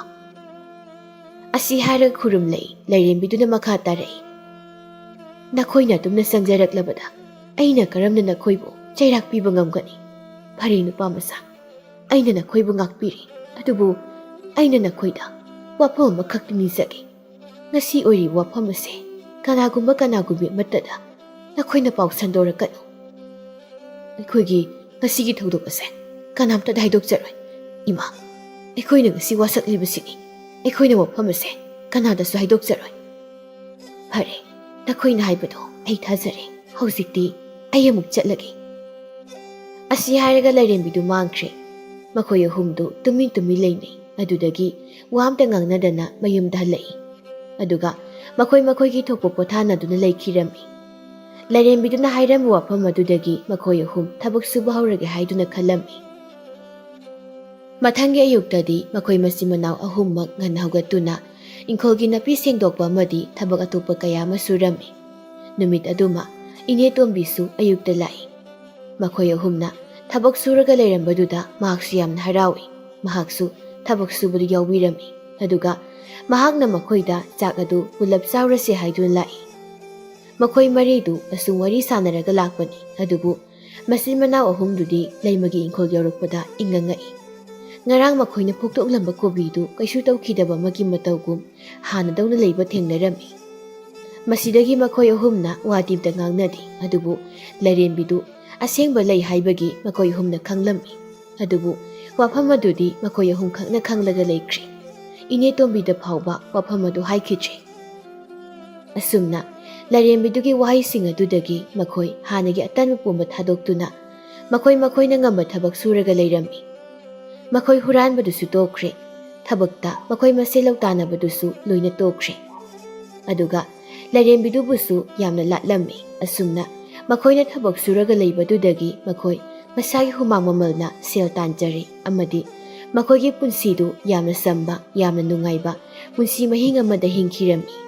ꯑꯁꯤ ꯍꯥꯏꯔꯒ ꯈꯨꯔꯨꯝꯂꯛꯏ꯫ ꯂꯥꯏꯔꯦꯝꯕꯤꯗꯨꯅ ꯃꯈꯥ ꯇꯥꯔꯛꯏ, ꯅꯈꯣꯏꯅ ꯑꯗꯨꯝꯅ ꯆꯪꯖꯔꯛꯂꯕꯗ ꯑꯩꯅ ꯀꯔꯝꯅ ꯅꯈꯣꯏꯕꯨ ꯆꯩꯔꯥꯛ ꯄꯤꯕ ꯉꯝꯒꯅꯤ? ꯐꯔꯦ ꯅꯨꯄꯥ ꯃꯆꯥ, ꯑꯩꯅ ꯅꯈꯣꯏꯕꯨ ꯉꯥꯛꯄꯤꯔꯤ, ꯑꯗꯨꯕꯨ ꯑꯩꯅ ꯅꯈꯣꯏꯗ ꯋꯥꯐꯝ ꯑꯃꯈꯛꯇꯤ ꯅꯤꯖꯒꯦ꯫ ꯉꯁꯤ ꯑꯣꯏꯔꯤꯕ ꯋꯥꯐꯝ ꯑꯁꯦ ꯀꯅꯥꯒꯨꯝꯕ ꯀꯅꯥꯒꯨꯝꯕꯤ ꯑꯃꯠꯇꯗ ꯅꯈꯣꯏꯅ ꯄꯥꯎ ꯁꯟꯗꯣꯔꯛꯀꯅꯨ꯫ ꯑꯩꯈꯣꯏꯒꯤ ꯉꯁꯤꯒꯤ ꯊꯧꯗꯣꯛ ꯑꯁꯦ ꯀꯅꯥꯝꯇꯗ ꯍꯥꯏꯗꯣꯛꯆꯔꯣꯏ꯫ ꯏꯃꯥ, ꯑꯩꯈꯣꯏꯅ ꯉꯁꯤ ꯋꯥꯁꯛꯂꯤꯕꯁꯤꯅꯤ꯫ ꯑꯩꯈꯣꯏꯅ ꯋꯥꯐꯝ ꯑꯁꯦ ꯀꯅꯥꯗꯁꯨ ꯍꯥꯏꯗꯣꯛꯆꯔꯣꯏ꯫ ꯐꯔꯦ, ꯅꯈꯣꯏꯅ ꯍꯥꯏꯕꯗꯣ ꯑꯩ ꯊꯥꯖꯔꯦ꯫ ꯍꯧꯖꯤꯛꯇꯤ ꯑꯩ ꯑꯃꯨꯛ ꯆꯠꯂꯒꯦ꯫ ꯑꯁꯤ ꯍꯥꯏꯔꯒ ꯂꯥꯏꯔꯦꯝꯕꯤꯗꯨ ꯃꯥꯡꯈ꯭ꯔꯦ꯫ ꯃꯈꯣꯏ ꯑꯍꯨꯝꯗꯨ ꯇꯨꯃꯤꯟ ꯇꯨꯃꯤꯟ ꯂꯩꯅꯩ꯫ ꯑꯗꯨꯗꯒꯤ ꯋꯥ ꯑꯝꯇ ꯉꯥꯡꯅꯗꯅ ꯃꯌꯨꯝꯗ ꯍꯜꯂꯛꯏ꯫ ꯑꯗꯨꯒ ꯃꯈꯣꯏ ꯃꯈꯣꯏꯒꯤ ꯊꯣꯛꯄ ꯄꯣꯊꯥꯅꯗꯨꯅ ꯂꯩꯈꯤꯔꯝꯃꯤ꯫ ꯂꯥꯏꯔꯦꯝꯕꯤꯗꯨꯅ ꯍꯥꯏꯔꯝꯕ ꯋꯥꯐꯝ ꯑꯗꯨꯗꯒꯤ ꯃꯈꯣꯏ ꯑꯍꯨꯝ ꯊꯕꯛ ꯁꯨꯕ ꯍꯧꯔꯒꯦ ꯍꯥꯏꯗꯨꯅ ꯈꯜꯂꯝꯃꯤ꯫ ꯃꯊꯪꯒꯤ ꯑꯌꯨꯛꯇꯗꯤ ꯃꯈꯣꯏ ꯃꯆꯤꯟ ꯃꯅꯥꯎ ꯑꯍꯨꯝꯃꯛ ꯉꯟꯅ ꯍꯧꯒꯠꯇꯨꯅ ꯏꯪꯈꯣꯜꯒꯤ ꯅꯥꯄꯤ ꯁꯦꯡꯗꯣꯛꯄ ꯑꯃꯗꯤ ꯊꯕꯛ ꯑꯇꯣꯞꯄ ꯀꯌꯥ ꯑꯃ ꯁꯨꯔꯝꯃꯤ꯫ ꯅꯨꯃꯤꯠ ꯑꯗꯨꯃ ꯏꯅꯦ ꯇꯣꯝꯕꯤꯁꯨ ꯑꯌꯨꯛꯇ ꯂꯥꯛꯏ꯫ ꯃꯈꯣꯏ ꯑꯍꯨꯝꯅ ꯊꯕꯛ ꯁꯨꯔꯒ ꯂꯩꯔꯝꯕꯗꯨꯗ ꯃꯍꯥꯛꯁꯨ ꯌꯥꯝꯅ ꯍꯔꯥꯎꯏ꯫ ꯃꯍꯥꯛꯁꯨ ꯊꯕꯛ ꯁꯨꯕꯗꯨ ꯌꯥꯎꯕꯤꯔꯝꯃꯤ꯫ ꯑꯗꯨꯒ ꯃꯍꯥꯛꯅ ꯃꯈꯣꯏꯗ ꯆꯥꯛ ꯑꯗꯨ ꯄꯨꯂꯞ ꯆꯥꯎꯔꯁꯤ ꯍꯥꯏꯗꯨꯅ ꯂꯥꯛꯏ꯫ ꯃꯈꯣꯏ ꯃꯔꯤꯗꯨ ꯑꯁꯨꯝ ꯋꯥꯔꯤ ꯁꯥꯟꯅꯔꯒ ꯂꯥꯛꯄꯅꯤ꯫ ꯑꯗꯨꯕꯨ ꯃꯆꯤꯟ ꯃꯅꯥꯎ ꯑꯍꯨꯝꯗꯨꯗꯤ ꯂꯩꯃꯒꯤ ꯏꯪꯈꯣꯜ ꯌꯧꯔꯛꯄꯗ ꯏꯪꯉꯪꯉꯛꯏ꯫ ꯉꯔꯥꯡ ꯃꯈꯣꯏꯅ ꯐꯨꯛꯇꯣꯛꯂꯝꯕ ꯀꯣꯕꯤꯗꯨ ꯀꯩꯁꯨ ꯇꯧꯈꯤꯗꯕ ꯑꯃꯒꯤ ꯃꯇꯧꯒꯨꯝ ꯍꯥꯟꯅꯗꯧꯅ ꯂꯩꯕ ꯊꯦꯡꯅꯔꯝꯃꯤ꯫ ꯃꯁꯤꯗꯒꯤ ꯃꯈꯣꯏ ꯑꯍꯨꯝꯅ ꯋꯥꯗꯤ ꯑꯝꯇ ꯉꯥꯡꯅꯗꯦ, ꯑꯗꯨꯕꯨ ꯂꯥꯏꯔꯦꯝꯕꯤꯗꯨ ꯑꯁꯦꯡꯕ ꯂꯩ ꯍꯥꯏꯕꯒꯤ ꯃꯈꯣꯏ ꯑꯍꯨꯝꯅ ꯈꯪꯂꯝꯃꯤ꯫ ꯑꯗꯨꯕꯨ ꯋꯥꯐꯝ ꯑꯗꯨꯗꯤ ꯃꯈꯣꯏ ꯑꯍꯨꯝꯈꯛꯅ ꯈꯪꯂꯒ ꯂꯩꯈ꯭ꯔꯤ꯫ ꯏꯅꯦ ꯇꯣꯝꯕꯤꯗ ꯐꯥꯎꯕ ꯋꯥꯐꯝ ꯑꯗꯨ ꯍꯥꯏꯈꯤꯗ꯭ꯔꯤ꯫ ꯑꯁꯨꯝꯅ ꯂꯥꯏꯔꯦꯝꯕꯤꯗꯨꯒꯤ ꯋꯥꯍꯩꯁꯤꯡ ꯑꯗꯨꯗꯒꯤ ꯃꯈꯣꯏ ꯍꯥꯟꯅꯒꯤ ꯑꯇꯟꯕ ꯄꯨꯝꯕ ꯊꯥꯗꯣꯛꯇꯨꯅ ꯃꯈꯣꯏ ꯃꯈꯣꯏꯅ ꯉꯝꯕ ꯊꯕꯛ ꯁꯨꯔꯒ ꯂꯩꯔꯝꯃꯤ꯫ ꯃꯈꯣꯏ ꯍꯨꯔꯥꯟꯕꯗꯨꯁꯨ ꯇꯣꯛꯈ꯭ꯔꯦ, ꯊꯕꯛꯇ ꯃꯈꯣꯏ ꯃꯁꯦꯜ ꯂꯧꯇꯥꯟꯅꯕꯗꯨꯁꯨ ꯂꯣꯏꯅ ꯇꯣꯛꯈ꯭ꯔꯦ꯫ ꯑꯗꯨꯒ ꯂꯥꯏꯔꯦꯝꯕꯤꯗꯨꯕꯨꯁꯨ ꯌꯥꯝꯅ ꯂꯥꯠꯂꯝꯃꯤ꯫ ꯑꯁꯨꯝꯅ ꯃꯈꯣꯏꯅ ꯊꯕꯛ ꯁꯨꯔꯒ ꯂꯩꯕꯗꯨꯗꯒꯤ ꯃꯈꯣꯏ ꯃꯁꯥꯒꯤ ꯍꯨꯃꯥꯡ ꯃꯃꯜꯅ ꯁꯦꯜ ꯇꯥꯟꯖꯔꯤ ꯑꯃꯗꯤ ꯃꯈꯣꯏꯒꯤ ꯄꯨꯟꯁꯤꯗꯨ ꯌꯥꯝꯅ ꯆꯝꯕ, ꯌꯥꯝꯅ ꯅꯨꯡꯉꯥꯏꯕ ꯄꯨꯟꯁꯤ ꯃꯍꯤꯡ ꯑꯃꯗ ꯍꯤꯡꯈꯤꯔꯝꯃꯤ꯫